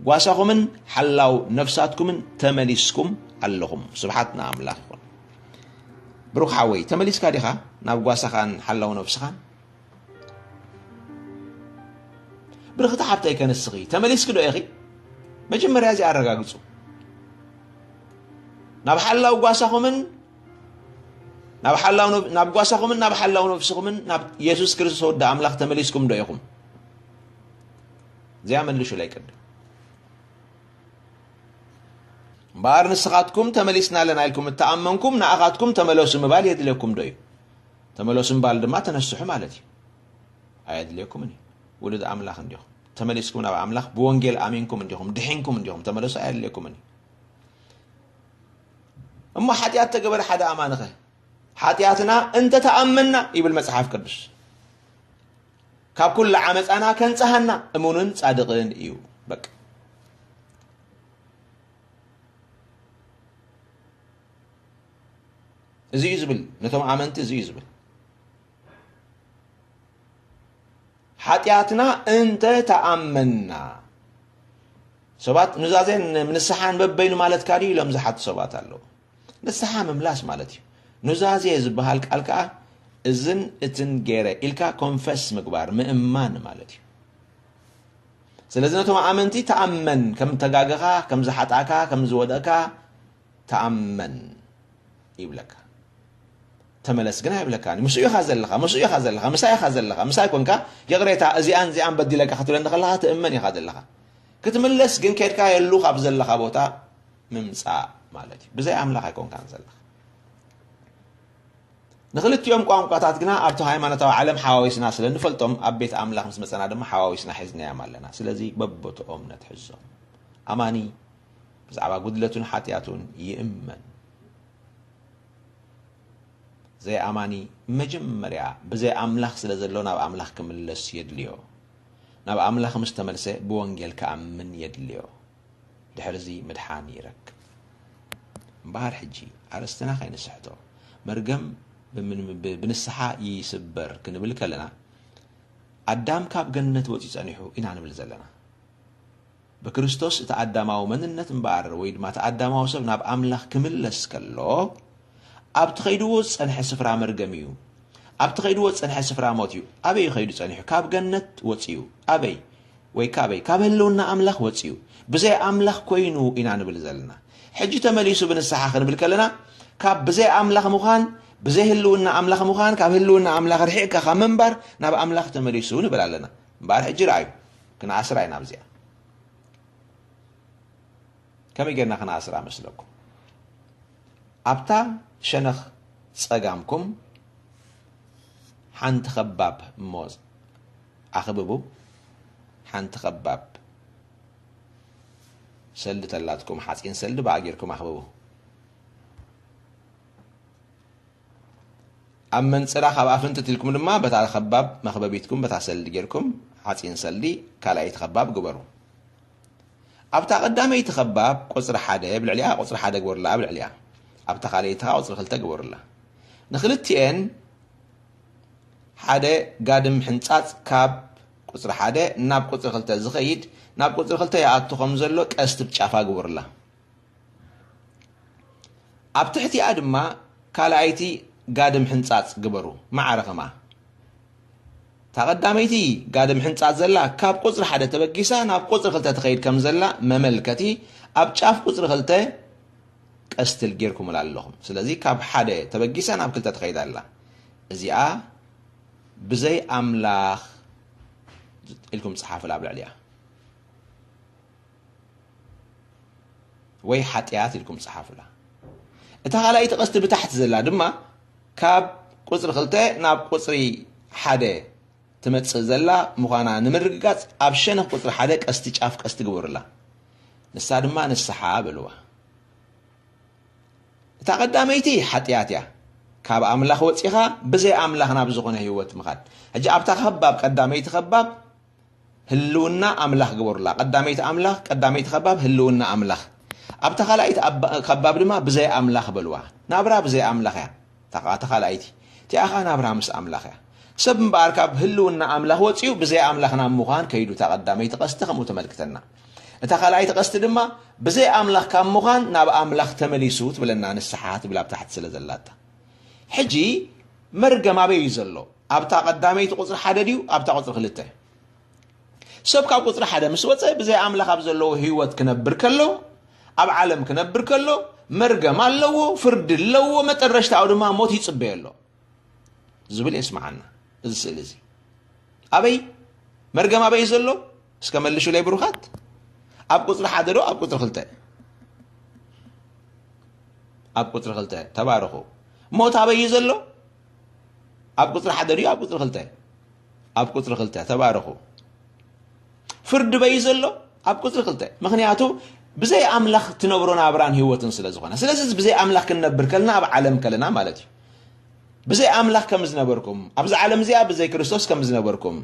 ጓሳኹምን ሓላው ነፍሳትኩምን ተመሊስኩም ኣለኹም። ስብሓት ንኣምላኽ ይኹን። ብሩኽ ሓወይ፣ ተመሊስካ ዲኻ ናብ ጓሳኻን ሓላው ነፍስኻን? ብርኽቲ ሓብተይ ከ ንስኺ ተመሊስኪ ዶ ኢኺ? መጀመርያ እዚ ኣረጋግጹ። ናብ ሓላው ጓሳኹምን ናብ ሓላው ነብ-፣ ናብ ጓሳኹምን ናብ ሓላው ነፍስኹምን ናብ የሱስ ክርስቶስ ወዲ ኣምላኽ ተመሊስኩም ዶ ኢኹም? እዚኣ መልሹለይ ቅድም። እምበኣር ንስኻትኩም ተመሊስና ኣለና ኢልኩም እተኣመንኩም ንኣኻትኩም ተመለሱ ምባል የድልየኩም ዶ እዩ? ተመለሱ ምባል ድማ ተነስሑ ማለት እዩ። ኣየድልየኩምን እዩ። ውሉድ ኣምላኽ እንዲኹም። ተመሊስኩም ናብ ኣምላኽ ብወንጌል ኣሚንኩም እንዲኹም፣ ድሒንኩም እንዲኹም። ተመለሱ ኣየድልየኩምን እዩ። እሞ ሓጢኣት ተገበረ ሓደ ኣማንኸ? ሓጢኣትና እንተ ተኣመንና ይብል መጽሓፍ ቅዱስ፣ ካብ ኩሉ ዓመጻና ከንጽሃና እሙንን ጻድቕን እዩ። በቃ። እዚ እዩ ዝብል፣ ነቶም ኣመንቲ እዚ እዩ ዝብል። ሓጢኣትና እንተ ተኣመንና፣ ሰባት ኑዛዜን ንስሓን በበይኑ ማለትካ ድዩ ኢሎም ዝሓቱ ሰባት ኣለዉ። ንስሓ ምምላስ ማለት እዩ። ኑዛዜ ዝበሃል ቃል ከኣ እዝን እትን ገይረ ኢልካ ኮንፈስ ምግባር፣ ምእማን ማለት እዩ። ስለዚ ነቶም ኣመንቲ ተኣመን፣ ከም ተጋገኻ፣ ከም ዝሓጣእካ፣ ከም ዝወደቕካ ተኣመን ይብለካ። ተመለስ ግን ኣይብለካን። ምስኡ ኢኻ ዘለኻ፣ ምስኡ ኢኻ ዘለኻ፣ ምሳይ ኢኻ ዘለኻ፣ ምሳይ ኮንካ ይቕሬታ እዚኣን እዚኣን በዲለካ ክትብለኒ ከለኻ ትእመን ኢኻ ዘለኻ። ክትምለስ ግን ከድካ የሉ ካብ ዘለኻ ቦታ ምምጻእ ማለት እዩ። ብዘይ ኣምላኽ ኣይኮንካን ዘለኻ። ንኽልቲኦም ቋንቋታት ግና ኣብቲ ሃይማኖታዊ ዓለም ሓዋዊስና ስለ ንፈልጦም፣ ኣብ ቤት ኣምላኽ ምስ መጸና ድማ ሓዋዊስና ሒዝናዮም ኣለና። ስለዚ በቦትኦም ነትሕዞም። ኣማኒ ብዛዕባ ጉድለቱን ሓጢኣቱን ይእመን። ዘይኣማኒ መጀመርያ ብዘይ ኣምላኽ ስለ ዘሎ ናብ ኣምላኽ ክምለስ የድልዮ። ናብ ኣምላኽ ምስ ተመልሰ ብወንጌል ክኣምን የድልዮ። ድሕርዚ ምድሓን ይረክብ። እምበኣር ሕጂ ኣርእስትና ከይንስሕቶ፣ መርገም ብምን-፣ ብ-፣ ብንስሓ ይስበር ክንብል ከለና፣ ኣዳም ካብ ገነት ወጺኡ ጸኒሑ ኢና ንብል ዘለና። ብክርስቶስ እቲ ኣዳማዊ መንነት እምበኣር፣ ወይ ድማ እቲ ኣዳማዊ ሰብ ናብ ኣምላኽ ክምለስ ከሎ፣ ኣብቲ ኸይድዎ ዝጸንሐ ስፍራ መርገም እዩ። ኣብቲ ኸይድዎ ዝጸንሐ ስፍራ ሞት እዩ። ኣበይ እዩ ኸይዱ ጸኒሑ? ካብ ገነት ወጺኡ። ኣበይ? ወይ ካበይ? ካብ ህልውና ኣምላኽ ወጺኡ። ብዘይ ኣምላኽ ኮይኑ ኢና ንብል ዘለና። ሕጂ ተመሊሱ ብንስሓ ክንብል ከለና፣ ካብ ብዘይ ኣምላኽ ምዃን፣ ብዘይ ህልውና ኣምላኽ ምዃን፣ ካብ ህልውና ኣምላኽ ርሒቕካ ካብ ምንባር ናብ ኣምላኽ ተመሊሱ ንብል ኣለና። እምበኣር ሕጂ ረኣዩ፣ ክንኣስራ ኢና ኣብዚኣ። ከመይ ጌርና ክንኣስራ መስለኩም? ኣብታ ሸነኽ ጸጋምኩም ሓንቲ ኸባብ እሞ ኣኽብቡ። ሓንቲ ኸባብ ሰልዲ ተላትኩም፣ ሓጺን ሰልዲ ብኣ ጌርኩም ኣኽብቡ። ኣብ መንጽራ ካብ ኣፍንትት ኢልኩም ድማ በታ ኸባብ መኽበቢትኩም፣ በታ ሰልዲ ጌርኩም፣ ሓጺን ሰልዲ ካልኣይቲ ኸባብ ግበሩ። ኣብታ ቀዳመይቲ ኸባብ ቁጽሪ ሓደ ብልዕሊኣ፣ ቁጽሪ ሓደ ግበሩላ ኣብ ልዕሊኣ። ኣብታ ካልኣይቲ ኸኣ ቁጽሪ ክልተ ግበሩላ። ንኽልቲኤን ሓደ ጋድም ሕንጻጽ ካብ ቁጽሪ ሓደ ናብ ቁጽሪ ክልተ ዝኸይድ፣ ናብ ቁጽሪ ክልተ ይኣቱ ከም ዘሎ ቀስቲ ብጫፋ ግበሩላ። ኣብ ትሕቲኣ ድማ ካልኣይቲ ጋድም ሕንጻጽ ግበሩ፣ ማዕረ ከማ። እታ ቀዳመይቲ ጋድም ሕንጻጽ ዘላ ካብ ቁጽሪ ሓደ ተበጊሳ ናብ ቁጽሪ ክልተ ትኸይድ ከም ዘላ መመልከቲ፣ ኣብ ጫፍ ቁጽሪ ክልተ ቀስትል ጌርኩምላ ኣለኹም። ስለዚ ካብ ሓደ ተበጊሳ ናብ ክልተ ትኸይድ ኣላ። እዚኣ ብዘይ ኣምላኽ ኢልኩም ጽሓፉላ ኣብ ልዕሊኣ። ወይ ሓጢኣት ኢልኩም ጽሓፉላ። እታ ካልኣይቲ ቀስቲ ብታሕቲ ዘላ ድማ ካብ ቁጽሪ ክልተ ናብ ቁጽሪ ሓደ ትመጽእ ዘላ ምዃና ንምርግጋጽ ኣብ ሸነኽ ቁጽሪ ሓደ ቀስቲ ጫፍ ቀስቲ ግበሩላ። ንሳ ድማ ንስሓ በልዋ። እታ ቀዳመይቲ ሓጢኣት እያ። ካብ ኣምላኽ ወጺኻ ብዘይ ኣምላኽ ናብ ዝኾነ ህይወት ምኻድ። ሕጂ ኣብታ ኸባብ፣ ቀዳመይቲ ኸባብ ህልውና ኣምላኽ ግበሩላ። ቀዳመይቲ ኣምላኽ፣ ቀዳመይቲ ኸባብ ህልውና ኣምላኽ። ኣብታ ካልኣይቲ ኣባ-፣ ኸባብ ድማ ብዘይ ኣምላኽ በልዋ። ናብራ ብዘይ ኣምላኽ እያ። እታ ኻ-፣ እታ ካልኣይቲ። እቲኣ ኸኣ ናብራ ምስ ኣምላኽ እያ። ሰብ እምበኣር ካብ ህልውና ኣምላኽ ወጺኡ ብዘይ ኣምላኽ ናብ ምዃን ከይዱ፣ እታ ቀዳመይቲ ቀስቲ ከምኡ ተመልክተና። እታ ካልኣይቲ ቀስቲ ድማ ብዘይ ኣምላኽ ካብ ምዃን ናብ ኣምላኽ ተመሊሱ ትብለና፣ ንስሓ ትብል ኣብ ታሕቲ ስለ ዘላታ። ሕጂ መርገም ኣበይ እዩ ዘሎ? ኣብታ ቀዳመይቲ ቁጽሪ ሓደ ድዩ? ኣብታ ቁጽሪ ክልተ? ሰብ ካብ ቁጽሪ ሓደ ምስ ወጸ፣ ብዘይ ኣምላኽ ኣብ ዘለዎ ህይወት ክነብር ከሎ፣ ኣብ ዓለም ክነብር ከሎ፣ መርገም ኣለዎ፣ ፍርዲ ኣለዎ፣ መጠረሽታኡ ድማ ሞት ይጽበዮ ኣሎ። ዝብል የስምዓና እዚ ስእሊ እዚ። ኣበይ? መርገም ኣበይ ዘሎ? እስከ መልሹለይ ብሩኻት። ኣብ ቁጽሪ ሓደ ዶ ኣብ ቁጽሪ ክልተ? ኣብ ቁፅሪ ክልተ። ተባረኹ። ሞት ኣበይ እዩ ዘሎ? ኣብ ቁፅሪ ሓደ ድዩ ኣብ ቁፅሪ ክልተ? ኣብ ቁፅሪ ክልተ። ተባረኹ። ፍርዲ በይ ዘሎ? ኣብ ቁፅሪ ክልተ። ምክንያቱ ብዘይ ኣምላኽ ትነብሮ ናብራን ህይወትን ስለ ዝኾነ። ስለዚ ብዘይ ኣምላኽ ክንነብር ከለና ኣብ ዓለም ከለና ማለት እዩ። ብዘይ ኣምላኽ ከም ዝነበርኩም፣ ኣብዚ ዓለም እዚኣ ብዘይ ክርስቶስ ከም ዝነበርኩም፣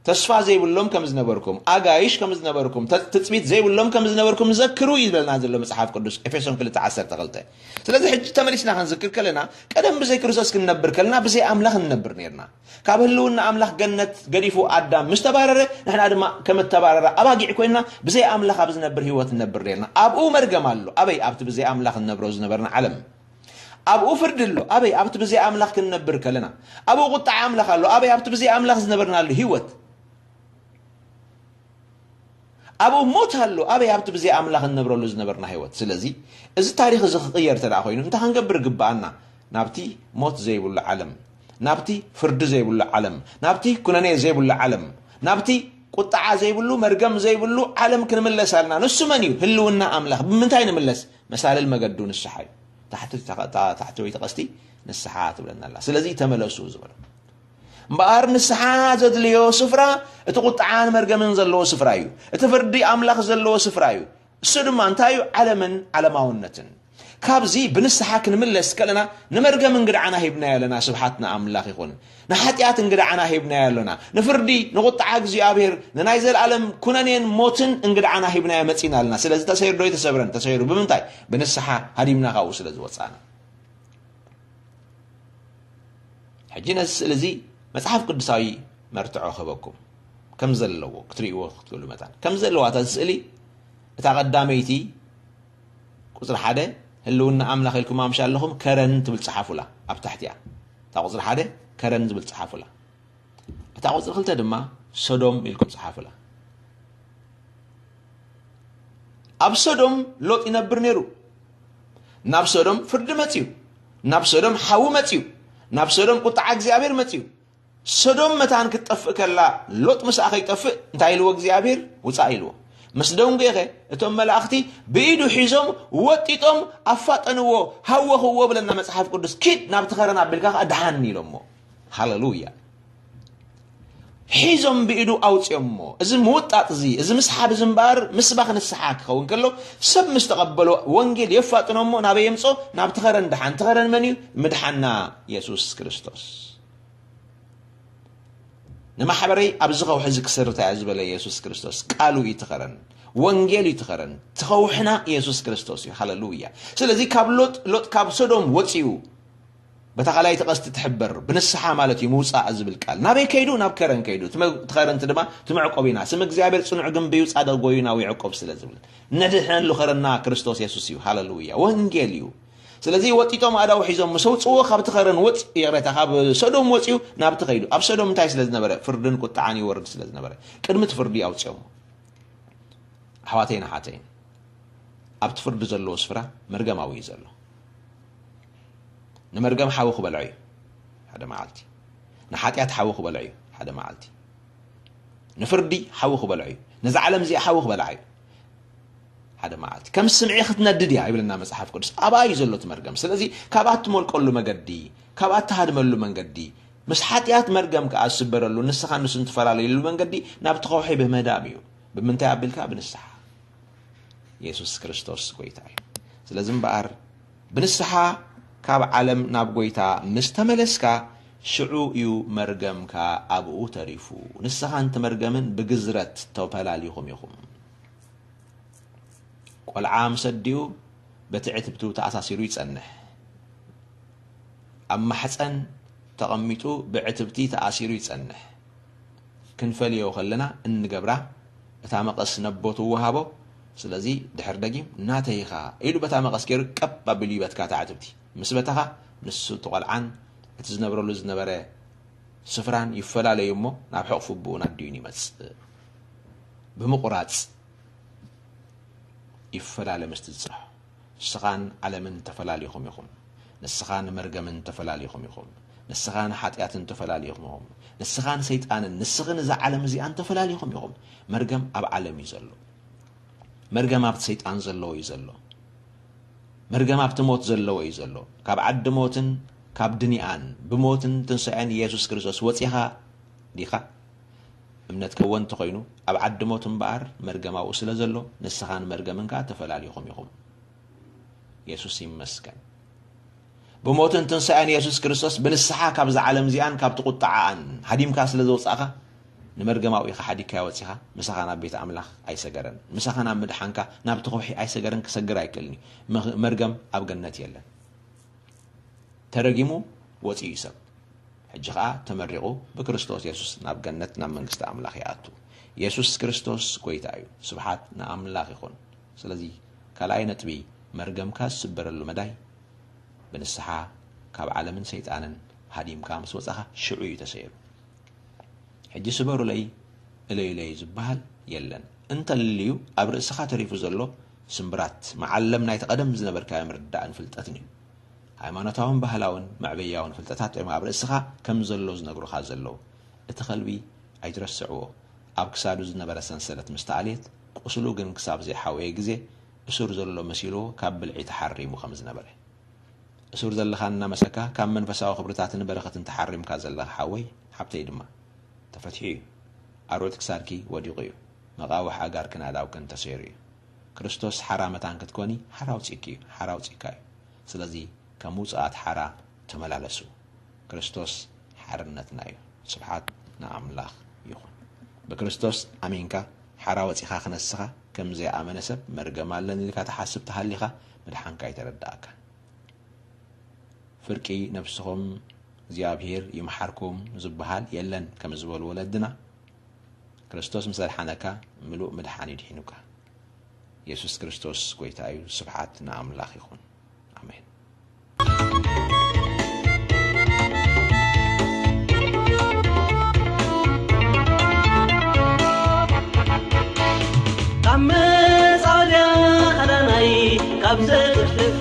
ተስፋ ዘይብሎም ከም ዝነበርኩም፣ ኣጋይሽ ከም ዝነበርኩም፣ ተ- ትጽቢት ዘይብሎም ከም ዝነበርኩም ዘክሩ እዩ ዝበለና ዘሎ መጽሓፍ ቅዱስ ኤፌሶን ክልተ ዓሰርተ ክልተ። ስለዚ ሕጂ ተመሊስና ክንዝክር ከለና ቀደም ብዘይ ክርስቶስ ክንነብር ከለና ብዘይ ኣምላኽ ንነብር ነርና። ካብ ህልውና ኣምላኽ ገነት ገዲፉ ኣዳም ምስ ተባረረ ንሕና ድማ ከም እተባረረ ኣባጊዕ ኮይንና ብዘይ ኣምላኽ ኣብ ዝነብር ህይወት ንነብር ነርና። ኣብኡ መርገም ኣሎ። ኣበይ? ኣብቲ ብዘይ ኣምላኽ ንነብሮ ዝነበርና ዓለም። ኣብኡ ፍርዲ ኣሎ። ኣበይ? ኣብቲ ብዘይ ኣምላኽ ክንነብር ከለና። ኣብኡ ቁጣዓ ኣምላኽ ኣሎ። ኣበይ? ኣብቲ ብዘይ ኣምላኽ ዝነበርናሉ ህይወት። ኣብኡ ሞት ኣሎ። ኣበይ? ኣብቲ ብዘይ ኣምላኽ እንነብረሉ ዝነበርና ህይወት። ስለዚ እዚ ታሪኽ እዚ ክቕየር እንተ ደኣ ኮይኑ እንታይ ክንገብር ግብኣና? ናብቲ ሞት ዘይብሉ ዓለም፣ ናብቲ ፍርዲ ዘይብሉ ዓለም፣ ናብቲ ኩነኔ ዘይብሉ ዓለም፣ ናብቲ ቁጣዓ ዘይብሉ መርገም ዘይብሉ ዓለም ክንምለስ ኣለና። ንሱ መን እዩ? ህልውና ኣምላኽ። ብምንታይ ንምለስ? መሳልል መገዱ ንስሓ እዩ። ታሕቲ ታሕተወይቲ ቀስቲ ንስሓ ትብለና ኣላ። ስለዚ ተመለሱ ዝበሎ እምበኣር ንስሓ ዘድልዮ ስፍራ እቲ ቁጥዓን መርገምን ዘለዎ ስፍራ እዩ። እቲ ፍርዲ ኣምላኽ ዘለዎ ስፍራ እዩ። እሱ ድማ እንታይ እዩ? ዓለምን ዓለማውነትን። ካብዚ ብንስሓ ክንምለስ ከለና ንመርገም እንግድዓና ሂብናዮ ኣለና። ስብሓት ንኣምላኽ ይኹን። ንሓጢኣት እንግድዓና ሂብናዮ ኣለና። ንፍርዲ ንቁጥዓ እግዚኣብሔር ንናይ ዘለኣለም ኩነኔን ሞትን እንግድዓና ሂብናዮ መጺና ኣለና። ስለዚ ተሰይሩ ዶ ይተሰብረን? ተሰይሩ። ብምንታይ? ብንስሓ ሃዲምና ካብኡ ስለ ዝወጻና። ሕጂ ነዚ ስእሊ እዚ መጽሓፍ ቅዱሳዊ መርትዖ ክህበኩም ከም ዘለዎ ክትርእይዎ ክትክእሉ መታን ከም ዘለዋ እታ ስእሊ እታ ቀዳመይቲ ቁጽሪ ሓደ ህልውና ኣምላኽ ኢልኩም ኣምሻ ኣለኹም ከረን ትብል ጽሓፉላ ኣብ ታሕቲያ እታ ቁጽሪ ሓደ ከረን ዝብል ጽሓፉላ እታ ቁጽሪ ክልተ ድማ ሶዶም ኢልኩም ጽሓፉላ ኣብ ሶዶም ሎጥ ይነብር ነይሩ ናብ ሶዶም ፍርዲ መጽዩ ናብ ሶዶም ሓዊ መጽዩ ናብ ሶዶም ቁጣዓ እግዚኣብሔር መጽዩ ሶዶም መታን ክትጠፍእ ከላ ሎጥ ምስኣ ከይጠፍእ እንታይ ኢልዎ እግዚኣብሔር ውፃእ ኢልዎ ምስ ደንጎኸ እቶም መላእኽቲ ብኢዱ ሒዞም ወጢጦም ኣፋጠንዎ ሃወኽዎ ብለና መፅሓፍ ቅዱስ ኪድ ናብ ትኸረን ኣቢልካ ከዓ ድሓን ኢሎሞ ሃሌሉያ ሒዞም ብኢዱ ኣውፅኦሞ እዚ ምውጣጥ እዚ እዚ ምስሓብ እዚ እምበኣር ምስባኽ ንስሓ ክኸውን ከሎ ሰብ ምስ ተቐበሎ ወንጌል የፋጥኖሞ ናበይ የምፅኦ ናብ ትኸረን ድሓን ትኸረን መን እዩ ምድሓና የሱስ ክርስቶስ ንማሕበረይ ኣብዚ ከውሒ እዚ ክስርታ እያ ዝበለ የሱስ ክርስቶስ ቃሉ እዩ ትኸረን ወንጌል እዩ ትኸረን ትኸውሕና የሱስ ክርስቶስ እዩ ሃለሉያ ስለዚ ካብ ሎጥ ሎጥ ካብ ሶዶም ወፂኡ በታ ካልኣይቲ ቀስቲ ትሕበር ብንስሓ ማለት እዩ ምውፃእ ዝብል ቃል ናበይ ከይዱ ናብ ከረን ከይዱ ትኸረንቲ ድማ ትመዕቆብ ኢና ስም እግዚኣብሔር ፅኑዕ ግንቢ እዩ ፃድቕ ጎዩ ናብ ይዕቆብ ስለ ዝብል ነድሕነሉ ከረና ክርስቶስ የሱስ እዩ ሃለሉያ ወንጌል እዩ ስለዚ ወጢጦም ኣእዳው ሒዞም ምስ ኣውፅዎ ካብቲ ከረን ወፅ ይቕሬታ ካብ ሰዶም ወፂኡ ናብቲ ከይዱ ኣብ ሰዶም እንታይ ስለ ዝነበረ ፍርድን ቁጥዓን ይወርድ ስለ ዝነበረ ቅድሚ እቲ ፍርዲ ኣውፅኦሞ ኣሕዋተይን ኣሓተይን ኣብቲ ፍርዲ ዘለዎ ስፍራ መርገማዊ እዩ ዘሎ ንመርገም ሓዊ ክበልዖ እዩ ሓደ መዓልቲ ንሓጢኣት ሓዊ ክበልዖ እዩ ሓደ መዓልቲ ንፍርዲ ሓዊ ክበልዖ እዩ ነዚ ዓለም እዚኣ ሓዊ ክበልዓ እዩ ሓደ መዓልቲ ከም ስምዒ ክትነድድ እያ ይብለና መፅሓፍ ቅዱስ ኣብኣ እዩ ዘሎ እቲ መርገም ስለዚ ካብኣ እትሞልቀሉ መገዲ ካብኣ እትሃድመሉ መንገዲ ምስ ሓጢኣት መርገም ከዓ ዝስበረሉ ንስኻ ንሱ እንትፈላለየሉ መንገዲ ናብ ትኸውሒ ብምህዳም እዩ ብምንታይ ኣቢልካ ብንስሓ የሱስ ክርስቶስ ጎይታ እዩ ስለዚ እምበኣር ብንስሓ ካብ ዓለም ናብ ጎይታ ምስ ተመለስካ ሽዑ እዩ መርገምካ ኣብኡ ተሪፉ ንስኻን ትመርገምን ብግዝረት ተፈላሊኹም ኢኹም ቆልዓ ምስ ኣዲኡ በቲ ዕትብቱ ተኣሳሲሩ ይጸንሕ። ኣብ ማሕጸን ተቐሚጡ ብዕትብቲ ተኣሲሩ ይጸንሕ። ክንፈልዮ ከለና እንገብራ እታ መቐስ ነቦ ትወሃቦ። ስለዚ ድሕር ደጊም ናተይ ኢኻ ኢሉ በታ መቐስ ገይሩ ቀብ ኣቢሉ ይበትካ እታ ዕትብቲ። ምስ በተኻ ንሱ እቲ ቆልዓን እቲ ዝነብረሉ ዝነበረ ስፍራን ይፈላለዩ እሞ ናብ ሕቕፉ ብኡ ናዲኡን ይመጽእ። ብምቑራጽ ይፈላለ ምስቲ ዝጽንሖ። ንስኻን ዓለምን ተፈላሊኹም ኢኹም። ንስኻን መርገምን ተፈላሊኹም ኢኹም። ንስኻን ሓጢኣትን ተፈላሊኹም ኢኹም። ንስኻን ሰይጣንን ንስኽን እዛ ዓለም እዚኣን ተፈላሊኹም ኢኹም። መርገም ኣብ ዓለም እዩ ዘሎ። መርገም ኣብቲ ሰይጣን ዘለዎ እዩ ዘሎ። መርገም ኣብቲ ሞት ዘለዎ እዩ ዘሎ። ካብ ዓዲ ሞትን ካብ ድኒኣን ብሞትን ትንሳኤን ኢየሱስ ክርስቶስ ወጺኻ ዲኻ? እምነትካ እውን እንተኾይኑ፣ ኣብ ዓዲ ሞት እምበኣር መርገም ኣብኡ ስለ ዘሎ፣ ንስኻን መርገምን ከኣ ተፈላሊኹም ኢኹም። የሱስ ይመስገን። ብሞትን ትንሳኤን የሱስ ክርስቶስ ብንስሓ ካብዛ ዓለም እዚኣን ካብቲ ቁጥዓኣን ሃዲምካ ስለ ዘውጻእካ፣ ንመርገም ኣብኡ ኢኻ ሓዲግካዮ ወጺኻ፣ ምሳኻ ናብ ቤት ኣምላኽ ኣይሰገረን። ምሳኻ ናብ ምድሓንካ፣ ናብቲ ከውሒ ኣይሰገረን፣ ክሰግር ኣይክእልን እዩ። መ-፣ መርገም ኣብ ገነት የለን። ተረጊሙ ወጺኡ እዩ ሰብ። ሕጂ ኸኣ ተመሪቑ ብክርስቶስ የሱስ ናብ ገነት፣ ናብ መንግስቲ ኣምላኽ ይኣቱ። የሱስ ክርስቶስ ጐይታ እዩ። ስብሓት ንኣምላኽ ይኹን። ስለዚ ካልኣይ ነጥቢ፣ መርገምካ ዝስበረሉ መዳይ ብንስሓ ካብ ዓለምን ሰይጣንን ሃዲምካ ምስ ወጻኻ ሽዑ እዩ ተሰይሩ። ሕጂ ስበሩለይ እለዩለይ ዝበሃል የለን። እንተልዩ ኣብ ርእስኻ ተሪፉ ዘሎ ስምብራት መዓለም ናይቲ ቀደም ዝነበርካዮ ምርዳእን ፍልጠትን እዩ። ሃይማኖታውን ባህላውን መዕበያውን ፍልጠታት እዮም ኣብ ርእስኻ ከም ዘሎ ዝነግሩኻ ዘለዉ። እቲ ከልቢ ኣይትረስዕዎ። ኣብ ክሳዱ ዝነበረ ሰንሰለት ምስ ተኣልየት፣ ቁስሉ ግን ክሳብ ዘይሓወየ ግዜ እሱር ዘሎ መሲልዎ ካብ ብልዒ ተሓሪሙ ከም ዝነበረ። እሱር ዘለኻ እናመሰልካ ካብ መንፈሳዊ ክብርታትን በረኸትን ተሓሪምካ ዘለኻ ሓወይ፣ ሓብተይ ድማ፣ ተፈቲሑ እዩ። ኣርዑት ክሳድኪ ወዲቑ እዩ። መቓውሕ ኣእጋርክን ኣእዳውክን ተሰይሩ እዩ። ክርስቶስ ሓራ መታን ክትኮኒ ሓራ ኣውጺእኪ እዩ፣ ሓራ ኣውጺእካ እዩ። ስለዚ ከም ውጹኣት ሓራ ተመላለሱ። ክርስቶስ ሓርነትና እዩ። ስብሓት ንኣምላኽ ይኹን። ብክርስቶስ ኣሚንካ ሓራ ወጺኻ ክነስኻ ከም ዘይኣመነ ሰብ መርገም ኣለኒ ኢልካ ትሓስብ ተሃሊኻ ምድሓንካ ኣይተረድኣካ። ፍርቂ ነብስኹም እግዚኣብሔር ይምሓርኩም ዝበሃል የለን ከም ዝበሉ ወለድና፣ ክርስቶስ ምስ ኣድሓነካ ምሉእ ምድሓን ይድሒኑካ። የሱስ ክርስቶስ ጐይታ እዩ። ስብሓት ንኣምላኽ ይኹን። ኣሜን። ካብ መጻወድያ ቀዳማይ ካብ ዘጥፍፍ